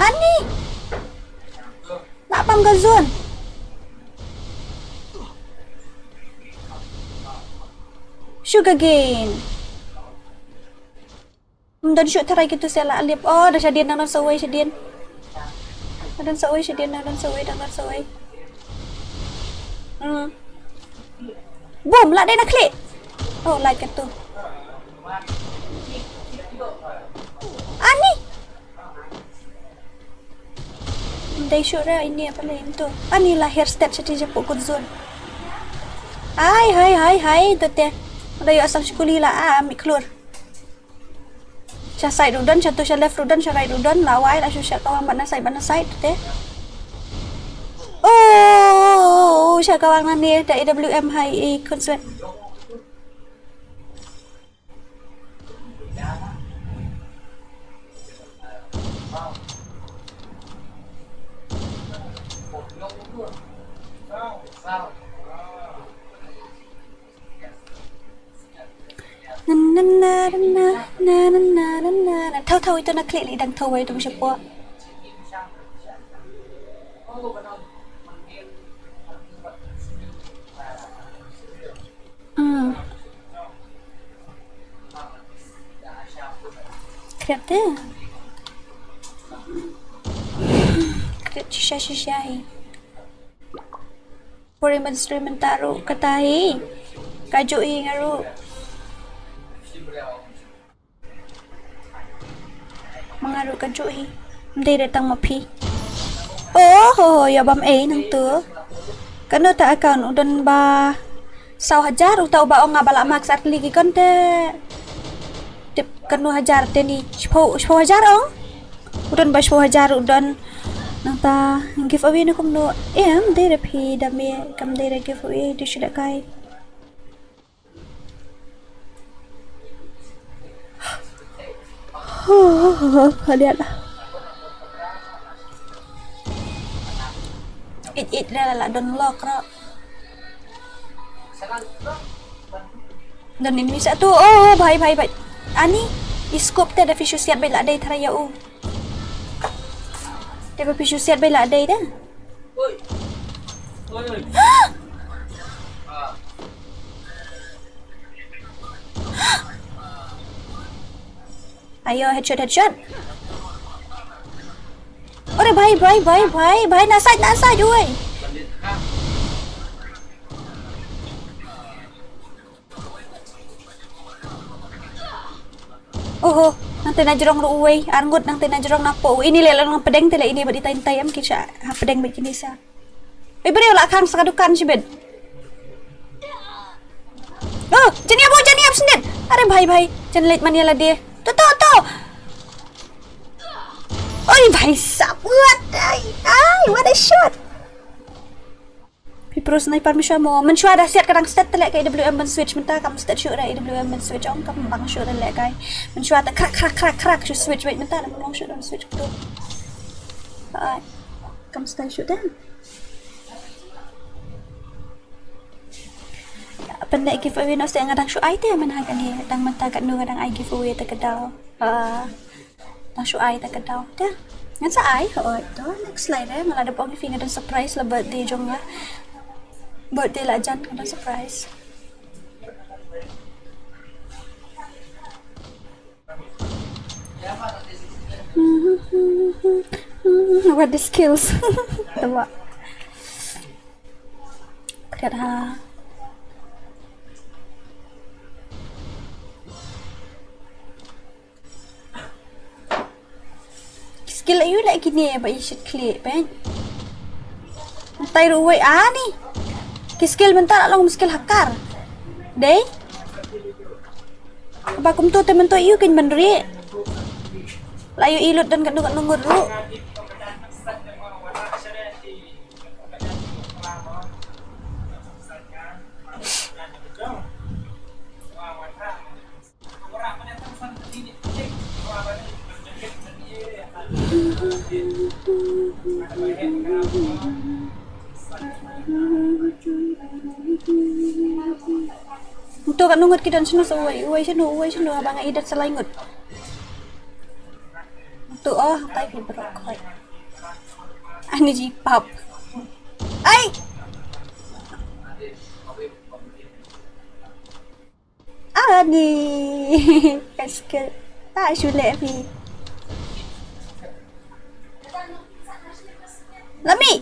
Ani. Nak pam ka zone. Sugar cane. Don shu tharai kitu sela alip. Oh, da shadien nang sa wai shadien. Don sa wei shadien, don sa wei, don sa wei. Hmm. Boom, lah dei na khlieh. Oh, lah katu. Ani. Dei shuh re ini apa le into. Ani lah hair stet shati japu kut zone. Hai, hai, hai, hai, tete. Udah yuk asam shukuli lah, ah, ambil keluar. Sha side ruh don, sha tu sha left ruh don, sha right ruh don, la wai, la shu sha kawang bad na side, bad na side te. Oh, sha kawang na ne da A W M hai i kun sweat. Na, na, na. Thaw, thaw, ito na klik li dang thaw, ito mo siya po. Hmm. Krep te. Krep shisha, shisha hi. Puri Ministry mynta ruh kata hi. Kajuh hi nga ruh. Ma nga ruh kajuh hi. Ym dei re tang ma phi. Oh ho ho, ïa bam ei nangtu. Kano ta account u don ba saw hajar, uta uba ong nga ba la mark sa ar tylli ki kon te. Tip kano hajar te ni, shiphew, shiphew hajar ong. U don ba shiphew hajar u don. Nangta giveaway ne kumno? Em, dei re phi da me, kam dei re giveaway, dei shu da kai. Hadiah lah. It, it, la, la, la, don lock, ro. Don ini satu. Oh, bhai, bhai, bhai. Ani, i scope te da phi shu siat beit la dei tharai ïa u. Te ba phi shu siat beit la dei te. Ayo, headshot, headshot. Ore bhai, bhai, bhai, bhai, bhai, na side, na side, oi. Oho, nangte na jrong ruh uwei, arngut nangte na jrong na po. Ini le lang pdeng te le ini bad itai itai em ki sha ha pdeng bad kini sa. Oi briew la khang sa ka dukan shibit. Oh, jani abo jani ab sendit. Are bhai bhai, jan leit man ïa lade. To to to. Oi bhai sab, what? Ai ai, what a shot. Phi pro sniper mynshuwa mo. Mynshuwa da siat ka dang stet te leh ka A W M ban switch, mynta kam stet shuh re A W M ban switch, ong kam bang shuh re leh kai. Mynshuwa te krak krak krak krak shu switch, wait mynta da bang shuh da switch tu. Ai. Kam stet shuh da. Pynleh giveaway noh seh, nga dang shu ai te mynha kane, dang mynta katno nga dang ai giveaway te ka daw. Ah. Dang shu ai te ka daw te. Ngan sa ai, hooid to. Next slide eh. Nga la dep ong ïa phi nga don surprise la birthday jong nga. Birthday la jan nga don surprise. What the skills? Tama. Kret ha. Ki skill aïu leh kine ba i shit khlieh peit. Mynta ruh wei ani. Ki skill mynta la long skill hacker. Dei. Ba kumto te mynta ïu kin ban rieh. La ïu i lut don katno katno ngut ruh. Uto katno ngut ki don shano sa uwei, uwei shano, uwei shano, haba nga i dot sa lai ngut. Uto, oh, tai phi brok hoi. Ani ji pap. Ai! Ani. Ka skill. Ta shu leh phi. Lami.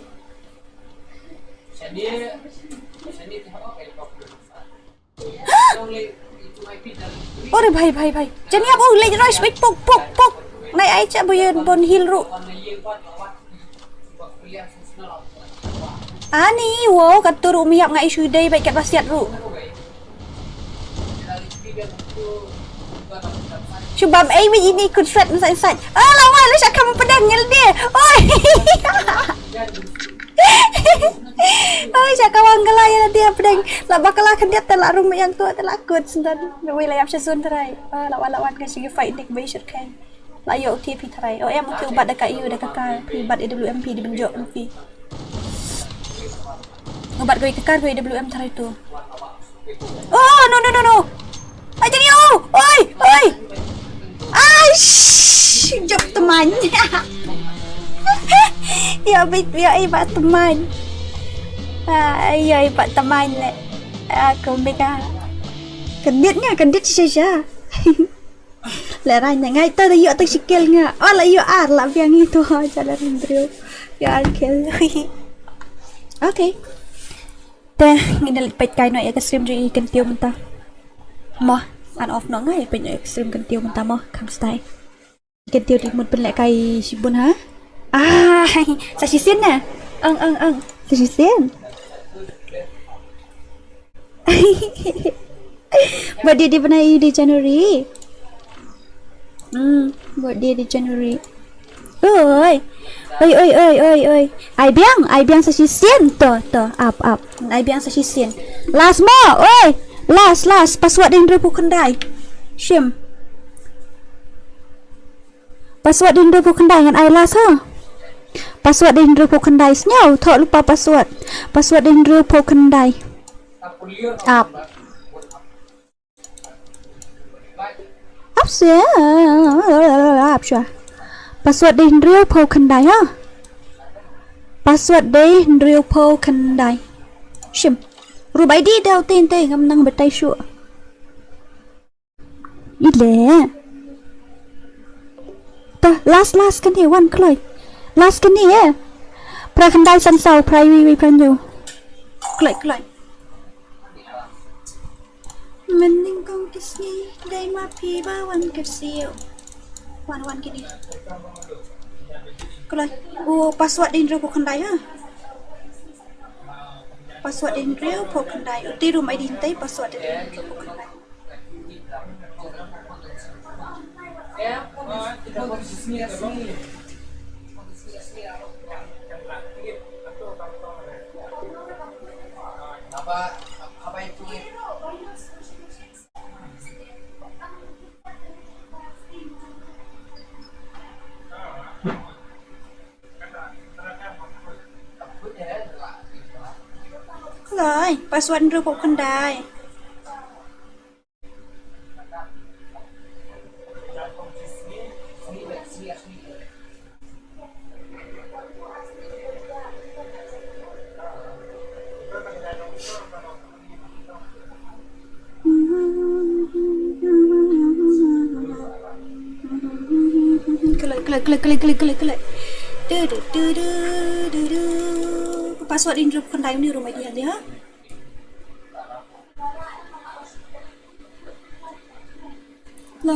Ore bhai, bhai, bhai. Jani ap u leh roi, pok, pok, pok. Nai ai cha boyen bon hil ru. Ani, wow, kat tu ru miap ngai shu dei, bai kat basiat ru. Shubam, ai mi ini kun set, set, set. Ah, lawan lu sha kam pedang ngel dia. Oi. Oi, sha kawang kala ya dia pedang. La bakala kan dia tela rum yang tu tela kut sendan. Wei la yap sha sun terai. Ah, lawan, lawan ka sigi fight dik bai shut kai. La yo, okay, phi tharai. Oh, em, okay, ubat da ka iu da ka kar, phi bat A W M phi di benjok phi. Ubat koi ka kar koi A W M tharai tu. Oh, no, no, no, no. Ai, jadi, oh, oi, oi. Ai, shh, jop teman. Ya, bit, ya, ai, bat teman. Ai, ya, ai, bat teman. Aku mega. Kedit nya, kedit shisha. La rai na ngai ta da yu ta shikel nga. Oh, la yu ar la biang itu ha jalan Andrew. Yu ar kel. Okay. Te ngin da peit kai no ya ka stream ju i kan tiu mynta. Mo, an off no ngai peit no ya ka stream kan tiu mynta mo. Kam stai. Kan tiu di mut pen lek kai shibun ha. Ah, sa shisien na. Ang, ang, ang. Sa shisien. Birthday di bnai di January. Hmm, birthday di January. Oi. Oi, oi, oi, oi, oi. Ai biang, ai biang sa shisien to, to, ap, ap. Ai biang sa shisien. Last mo, oi. Last, last. Password di hynriew phew khyndai. Shim. Password di hynriew phew khyndai ngan ai last ha. Password di hynriew phew khyndai sngew thoh lypa password. Password di hynriew phew khyndai. Ap. Ap se. Ap sha. Password di hynriew phew khyndai ha. Password di hynriew phew khyndai. Shim. Rubai di dau tin te ngam nang batai shu. Ile. Ta last last kane wan kloi. Last kane eh. Phra khyndai san saw phra wi wi phra hynñiew. Kloi kloi. Mening kong kisni dei ma phi ba wan kersiu. Wan wan kini. Kloi. U password di hynriew phew khyndai ha. Password di hynriew phew khyndai. U te room I D nte password di hynriew phew khyndai. Kloi, password hynriew phew khyndai. Klik, klik, klik, klik, klik, klik, klik. Du, du, du, du, du, du. Password hynriew phew khyndai ni room I D dia. La.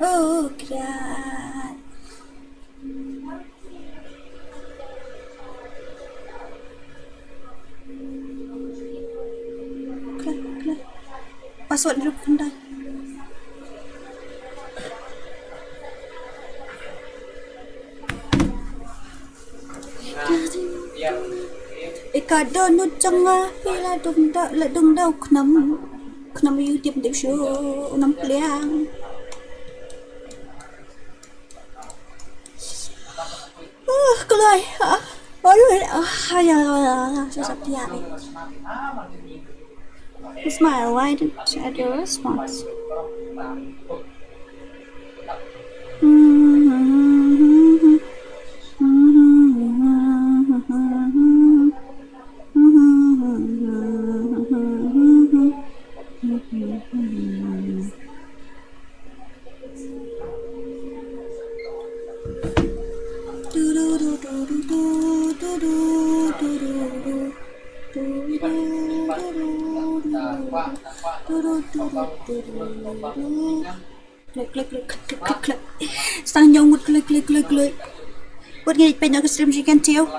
Oh, God. Klik, klik. Password hynriew phew khyndai. Ika donut jong nga phi la dum da, la dum da u khnam. Khnam ïu tip dip shu u nam pliang. Uh, kloi. Ah, aduh, ah, ya, ya, ya, ya, susah tiap ni. Smile, why didn't I get a response? Klik, klik, klik, klik, klik, klik. Stang nyong mut klik, klik, klik, klik. Wat ngi pynyoh ka stream shi kan tiu.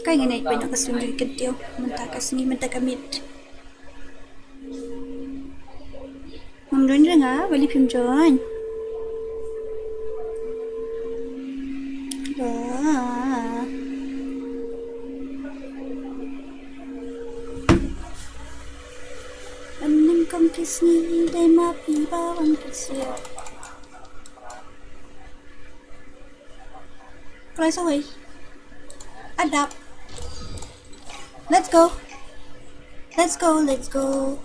Kai ngi nai pynyoh ka stream shi kan tiu. Mynta ka sngi, mynta ka miet. Ngam join re nga, bali phim join. Ah. Aning kam kisni dai ma pi ba wan kisio. Kloi sawei. Adap. Let's go. Let's go, let's go.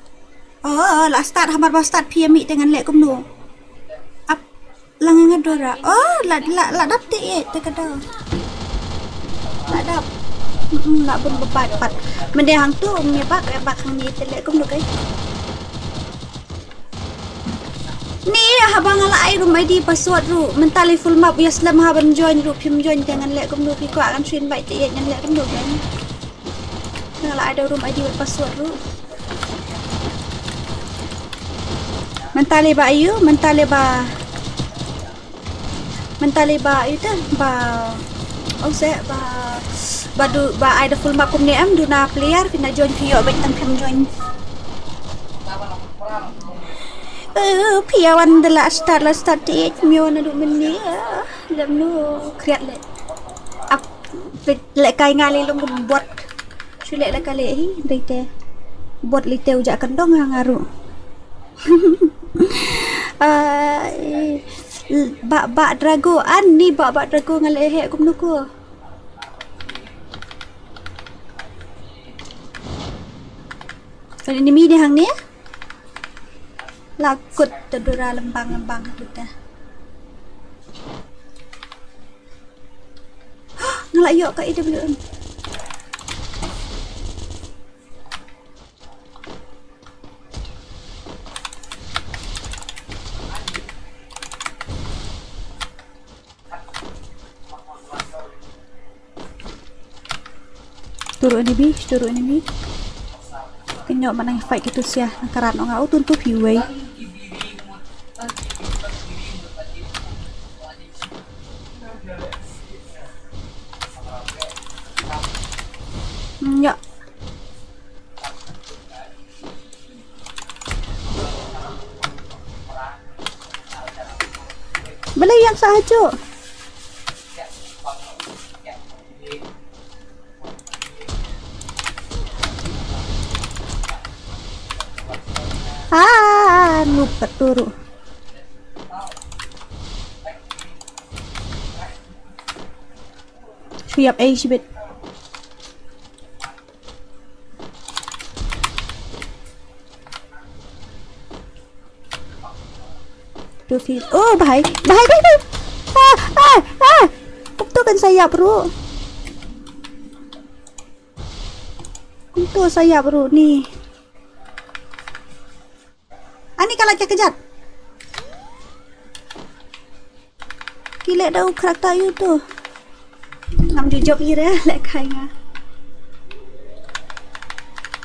Oh, la start, hamar ba start phi ami te ngan leh kumno. Ap, lang nga dora. Oh, la, la, la dap te e, te ka dor. La dap. Mm, la bun ba pat pat. Mende hang tu, ngi bak, e bak hang ni te leh kumno kai. Ni haba nga la ai room I D password ruh, mynta lei full map, ïa slem haba join ruh phim join te ngan leh kumno, phi kwah ngan shu invite te ïa ngan leh kumno ben. Nga la ai da room I D bad password ruh. Mynta lei ba ayu, mynta lei ba Mynta lei ba ita ba, oh se ba, ba du ba ai da full map kumne em, duna player phi na join, phi ïoh bad tang phi join. Eh, phi ïa wan da la start, la start te mio na du mynne. Lem nu kriat le. Ap leh kai nga lei long bot. Shu leh la ka leh hi dei te. Bot lei te u ja kan dong ha nga ruh. Ai, ba, ba drago, ani ba, ba drago nga leh he kumno ko. Kan ini mi dei hangne. La kut te dura lembang lembang kita. Nga la ïoh ka A W M. Turu enemy, turu enemy. Kynnoh ma nang fight kitu sia, nang karat ong au tun tu phi wei. Nya. Balei ïa sa hajuk? Ah, noob pat turu. Shu ïap ei shibit. Tu si. Oh, bahai. Bahai, bahai, bahai. Ah, ah, ah. Kumtu kan sa ïap ruh. Kumtu sa ïap ruh ni. Ani ka la kya kejat. Ki leh da u karakter ïa utu. Ngam ju jop ïa re leh kai nga.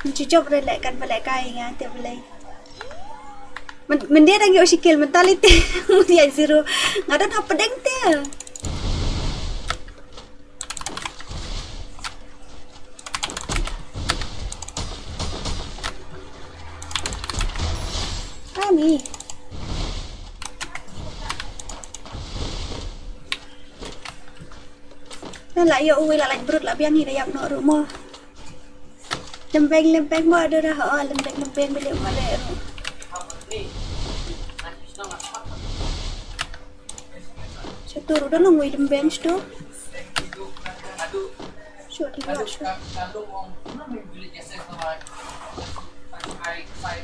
Ngam ju jop re leh kan ba leh kai nga te balei. Men, men dia dang ïoh shi kill mentality. Mun ïa zero. Nga don hapdeng te. Kami. Nga la ïoh uwei la lait brut la biang hi da ïap noh ruh mo. Lembeng lembeng mo ado dah, oh, lembeng lembeng bilik mo leh ruh. Satu ruh dah nongwei lembeng satu. Shu di luar shu. Ah,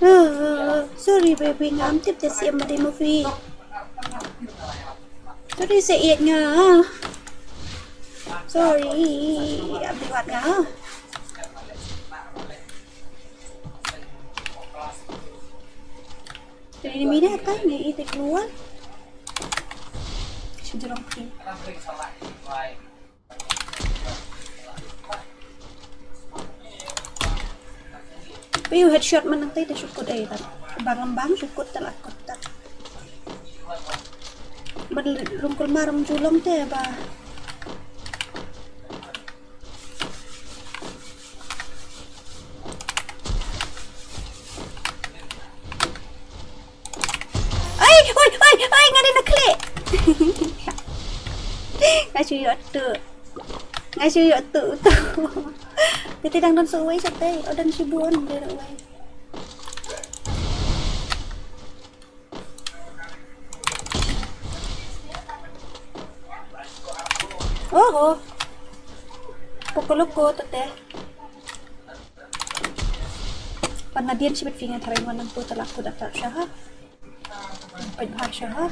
ah, ah. Sorry baby, ngam tip te sim ma dei movie. Sorry sa ïeit nga. Sorry. Abi wat nga. Jadi ni mina kan ni ite keluar. Jrong phi. Phi u headshot man nangtai te shu kut ei tat. Bang bang shu kut te la kut tat. Ban rung kulmar ym ju long te ba. Ai, oi, oi, oi, nga dei na khlieh. Nga shu ïoh tu. Nga shu ïoh tu tu. Te te dang don sa uwei sa te, o don shibun dei na uwei. Oho. Pokoloko tete. Pan nadien shibit fingan tharai wan nang puta laku datar syaha. Pait bha syaha.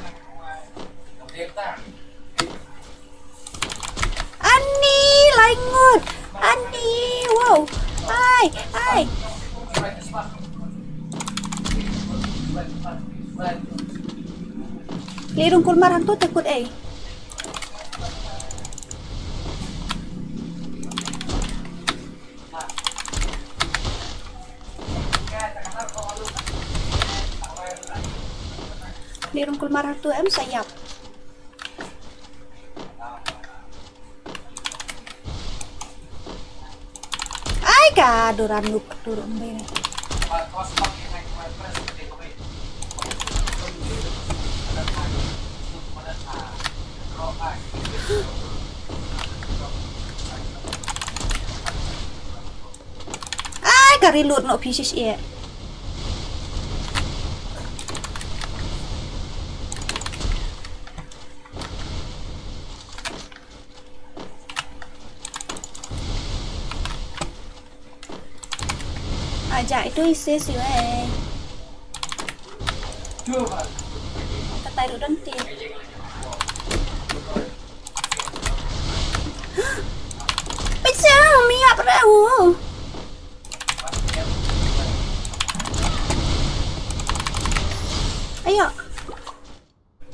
Ani, laingut. Ani, wow. Ai, ai. Lirung kulmar hangtu takut ei. Lirung kulmar hangtu em sayap. Ai ka duran nuk turun bene. Ai ka reload noh phi shish eh. Aja itu isi siwei. Katai rudan ti. Pisa miap rau. Ayo.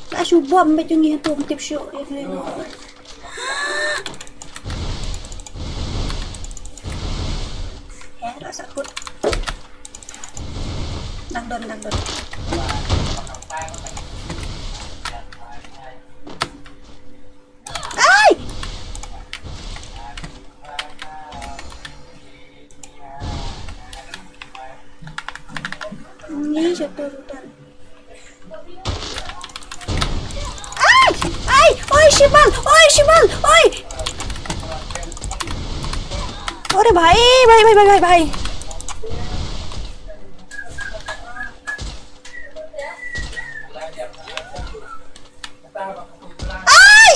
La shu bom ba jong ngi tu tip shu. Ya, la sakut. Dang don, dang don. Ai! Ni satu rutan. Ai! Ai! Oi, Shival! Oi, Shival! Oi! Ore bhai, bhai, bhai, bhai, bhai, bhai. Ai!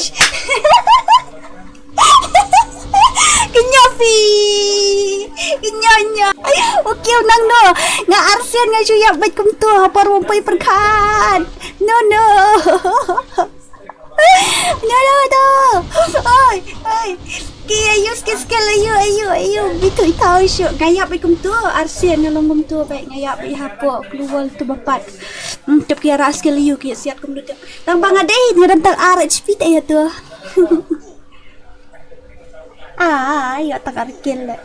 Kynja phi. Kynja nya. Okay, nang no. Nga arsen nga shu ïap bad kumto ha por wang pai perkhat. No, no. No, no, no. Ai, ai. Ki ayu skill skill ayu, ayu, ayu. Bitu itau shu. Nga ïap bad kumto. Arsen nga long kumto bad nga ïap bad hapo. Kluwal tu bapat. Hmm, tup ki ara skill ayu ki siat kumto. Tang ba nga dei nga dang tang ar H P te ïa tu. Ah, ïa tang ar kill le.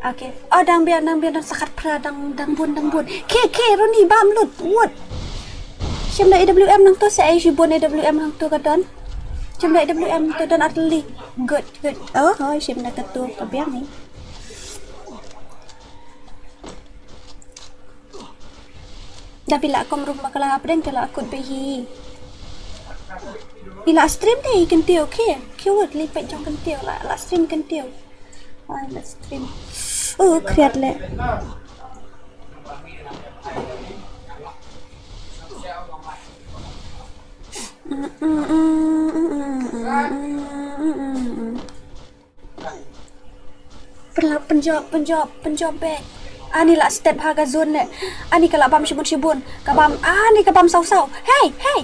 Okay. Oh, dang biang, dang biang, dang sakat pra, dang, dang bun, dang bun. Ke, ke, Roni, bam lut, wut. Shim da A W M nang to sa ai shibun A W M nang to ka don. Shim da A W M to don artylli. Good, good. Oh, oh, shim da ka to ka biang ni. Da phi la kum rum bakla hapdeng te la kut beit hi. Phi la stream te i kyntiew, okay. Cute li peit jong kyntiew la, la stream kyntiew. Ai la stream. Oh, kriat le. Pynjop, pynjop, pynjop bek. Ani la step ha ka zone ne. Ani ka la bam shibun shibun. Ka bam, ani ka bam saw saw. Hey, hey.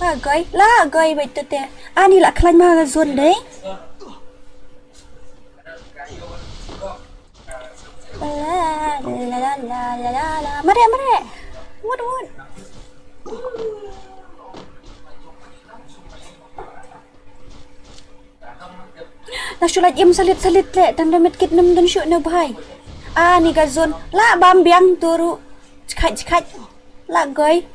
La goi, la goi wait tete. Ani la khlaiñ ha ka zone dei. La la la la la la la. Mare, mare. Wut, wut. Na shu lait im salit salit le, tang da medkit nam dun shu ne bhai. Ah, ni ka zone. La bam biang tu ru. Chkhat chkhat. La goi.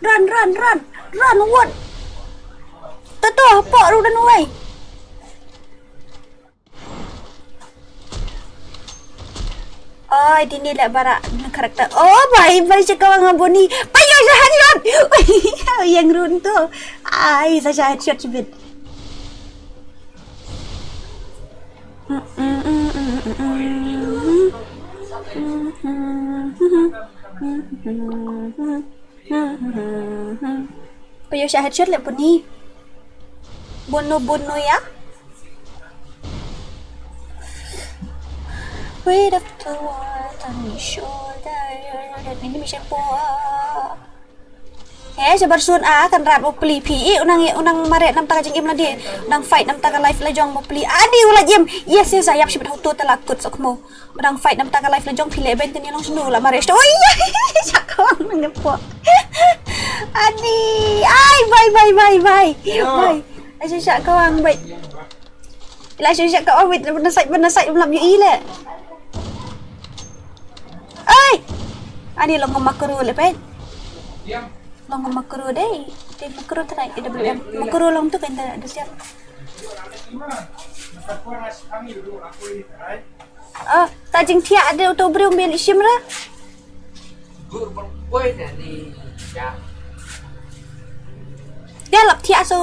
Run, run, run. Run, what? Toto, hapoh ru dan wai. Oi, dini leh barak na karakter. Oh, bhai, bhai, siapa nga buni. Bhai, ya, ya, ya. Yang run tu. Ai, saya headshot cibit. Payah syah headshot leh puni. Bunuh-bunuh ya. Wait up to what I'm sure that ini mission po. He, sabar sun ah, kan rap mo peli phi, eh, unang, eh, unang mare nam ta ka jingim la di. Unang fight nam ta ka life la jong mo peli. Adi ula jim. Yes, yes, ayap sibit hotu ta la kut sok mo. Unang fight nam ta ka life la jong phi le ben tani long sunu la mare sto. Oh iya. Sakong nang po. Adi. Ai, bye, bye, bye, bye. Bye. Ai, sakong, bye. Ila shu shu ka oh wait, na side, na side lam yu ile. Ai! Ani long makru le pet. Long makru dei. Dei makru try A W M. Makru long tu kan da siap. Ah, ta jingthiah ada uto briew mel isim ra. Gur ban poi ne ni ya. Dia lap thiah so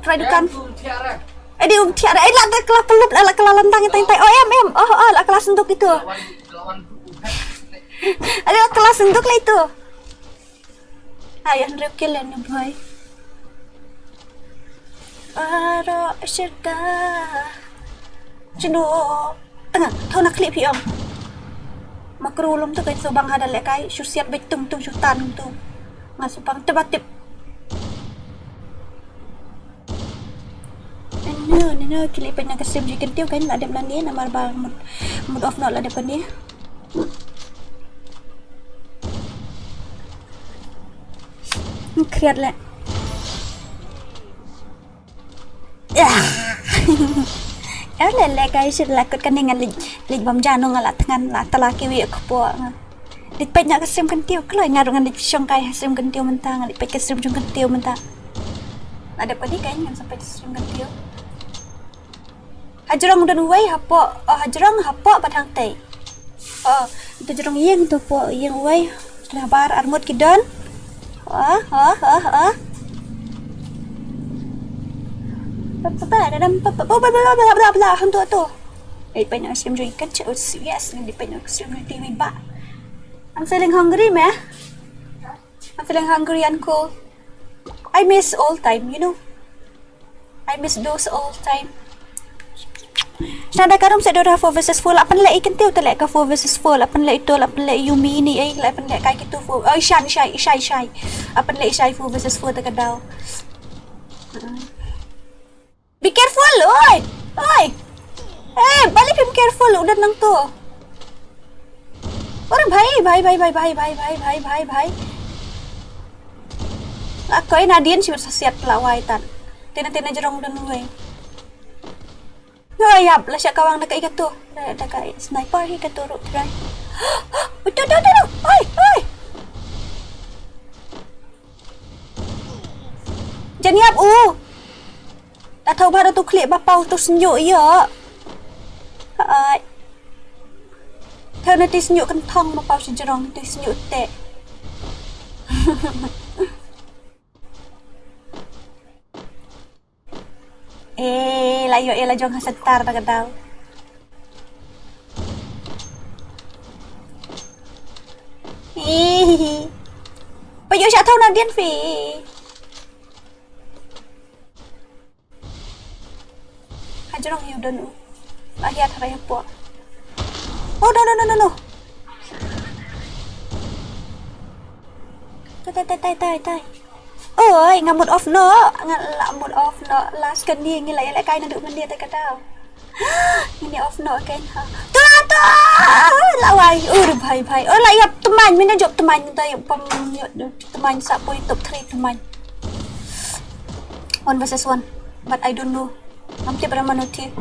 try dukan. Tum thiah ra. Eh, dia um thiah ra. Eh, la da kela pelup, la, la kela lantang tai tai. Oh, em, em. Oh, oh, la kela senduk itu. Lawan, lawan. Ada la kela senduk lah itu. Ayah nrek kelen ni boy. Aro syirka. Chinu. Tengah, thaw na klik phi ong. Makru lum tu kai so bang hada lekai, shu siat beit tung tung shu tan tung. Nga su pang tip a tip. Nene, nene, kili peit na ka stream ju kyntiew kan, la dep lane, namar ba mut, mut off noh la dep lane. Kriat le. Ya. Ya le le kai sir la kut kane ngan leit, leit bam jano nga la thngan la tala kiwi kpo nga. Leit peit na ka stream kyntiew kloi nga ruh ngan leit shong kai ha stream kyntiew mynta ngan leit peit ka stream jong kyntiew mynta. Ada padi kai ngan sampai stream kyntiew. Hajrong don wei hapo, oh, hajrong hapo ba thang tei. Oh, tu jrong ïing tu po ïing wei. Lah bar armut ki don. Oh, oh, oh, oh. Pa pa pa da dam pa pa pa bla bla bla bla bla hantu tu. Eh, peit na stream jong ikan cek serious ni peit na stream jong T V ba. I'm feeling hungry, meh. I'm feeling hungry and cold. I miss old time, you know. I miss those old time. Sna da karum se dora four versus four la pan le ikan tiu tele ka four versus four la pan le itu la pan le Yumi ni eh la pan le kai kitu four. Oh, Ishan, Ishai, Ishai, Ishai. La pan le Ishai four versus four ta ka daw. Be careful, oi! Oi! Eh, balik phim careful, udah nang tu. Orang bhai, bhai, bhai, bhai, bhai, bhai, bhai, bhai, bhai. Akoi nadien sibit sa siat la wai tan. Tina tina jerong dan wai. Oi, yap, la siak kawang dekat ikat tu. Dekat sniper ikat tu ruk try. Betul, betul, betul. Oi, oi. Jan yap u. Ta thau ba tu klik ba pau tu senjuk ïa. Hai. Thau na ti senjuk kentong ba pau sejrong tu senjuk te. Eh, la ïoh ïa la jong ha sentar ta ka daw. Ih. Pa ïoh sha thau na dien phi. Hajrong ïa u don u. Ba hiat ha bai hapoh. Oh, no, no, no, no, no. Tai, tai, tai, tai, tai. Oi, nga mut off noh. Nga la mut off noh. Last kane ngi la ïalehkai naduh mynne te ka daw. Ngi off noh kan ha. Tu, tu. La wai. Oh, bhai, bhai. Oh, la ïap tymmen. Mynne jop tymmen. Ngi ta ïap pam ïap tymmen sa poi top three tymmen. One versus one. But I don't know. Ngam tip ba mano thied.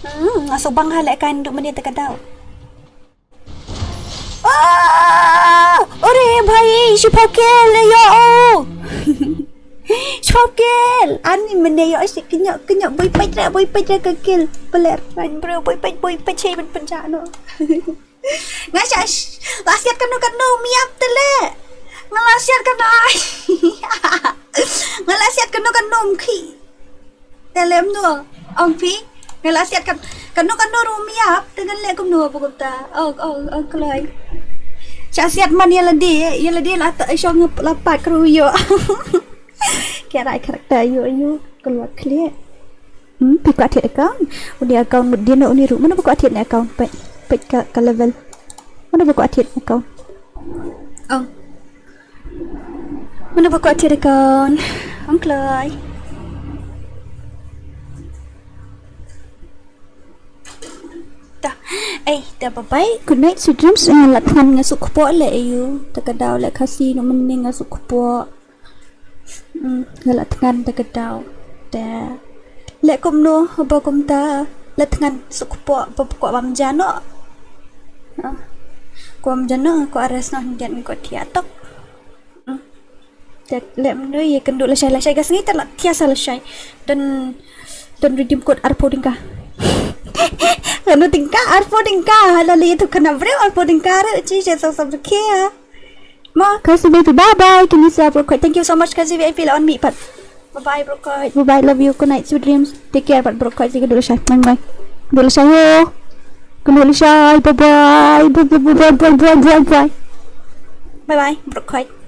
Hmm, nga shu bang ha lehkai naduh mynne te ka daw. Ah! Ore bhai, shiphew kill, yo, oh! Shiphew kill! Ani mynne yo, shi kynjoh, kynjoh, boi peit re, boi peit re ka kill. Peler, man bro, boi peit, boi peit, shei ban pynjah noh. Nga sha, sh-, la siat kano kano, miap te le. Nga la siat kano, ai. Nga la siat kano kano, mkhi. Te lem no, ong phi, nga la siat kan, kano kano ruh miap, te ngan leh kumno ba kumta. Ong, ong, ong kloi. Sha siat man ïa lade, ïa lade la ta shong la pat kru yo. Kiew rai character yo yo, kloi khlieh. Hmm, phi kwah thied account? Uni account mut dien uni ruh. Mano ba kwah thied ne account? Peit, peit ka, ka level. Mano ba kwah thied account? Ong. Mano ba kwah thied account? Ong kloi. Dah. Eh, dah bye bye. Good night, sweet dreams. Eh, la thngan nga suk kpoh le ayu. Ta ka daw le Khasi no mynne nga suk kpoh. Hmm, nga la thngan ta ka daw. Te leh kumno ba kumta la thngan suk kpoh ba kwah bam jano. Ah. Kwah bam jano, kwah rest noh, ngan kwah thiah tok. Hmm. Te leh mynno ïa kynduh lashai lashai ka sngi te la thiah sa lashai. Don, don redeem code arphew tyngka. Kano tyngka, arphew tyngka. Hala leh tu kana briew arphew tyngka re, chi sa sa sa berkhia. Ma, Khasi V I P, bye bye. Kini sa Brooke White. Thank you so much Khasi V I P la wan mih pat. Bye bye Brooke White. Bye bye, love you. Good night, sweet dreams. Take care, pat Brooke White. Kynduh lashai. Bye bye. Kynduh lashai yo. Kynduh lashai. Bye bye. Bye bye, bye bye, bye bye, bye bye. Bye bye Brooke White.